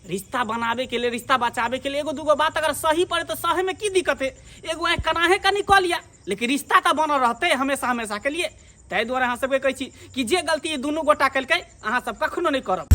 Speaker 2: रिश्ता बनावे के लिए, रिश्ता बचावे के लिए एगो दूगो बात अगर सही पड़े तो सहे में की दिक्कत है? एगो आँखि कनाहे कनी कऽ लिया, लेकिन रिश्ता तऽ बनल रहतै हमेशा हमेशा के लिए। ताहि दुआरे अहाँ सबके कहै छी कि जे गलती दुनू गोटा केलकै, अहाँ सब कखनो नहि करब।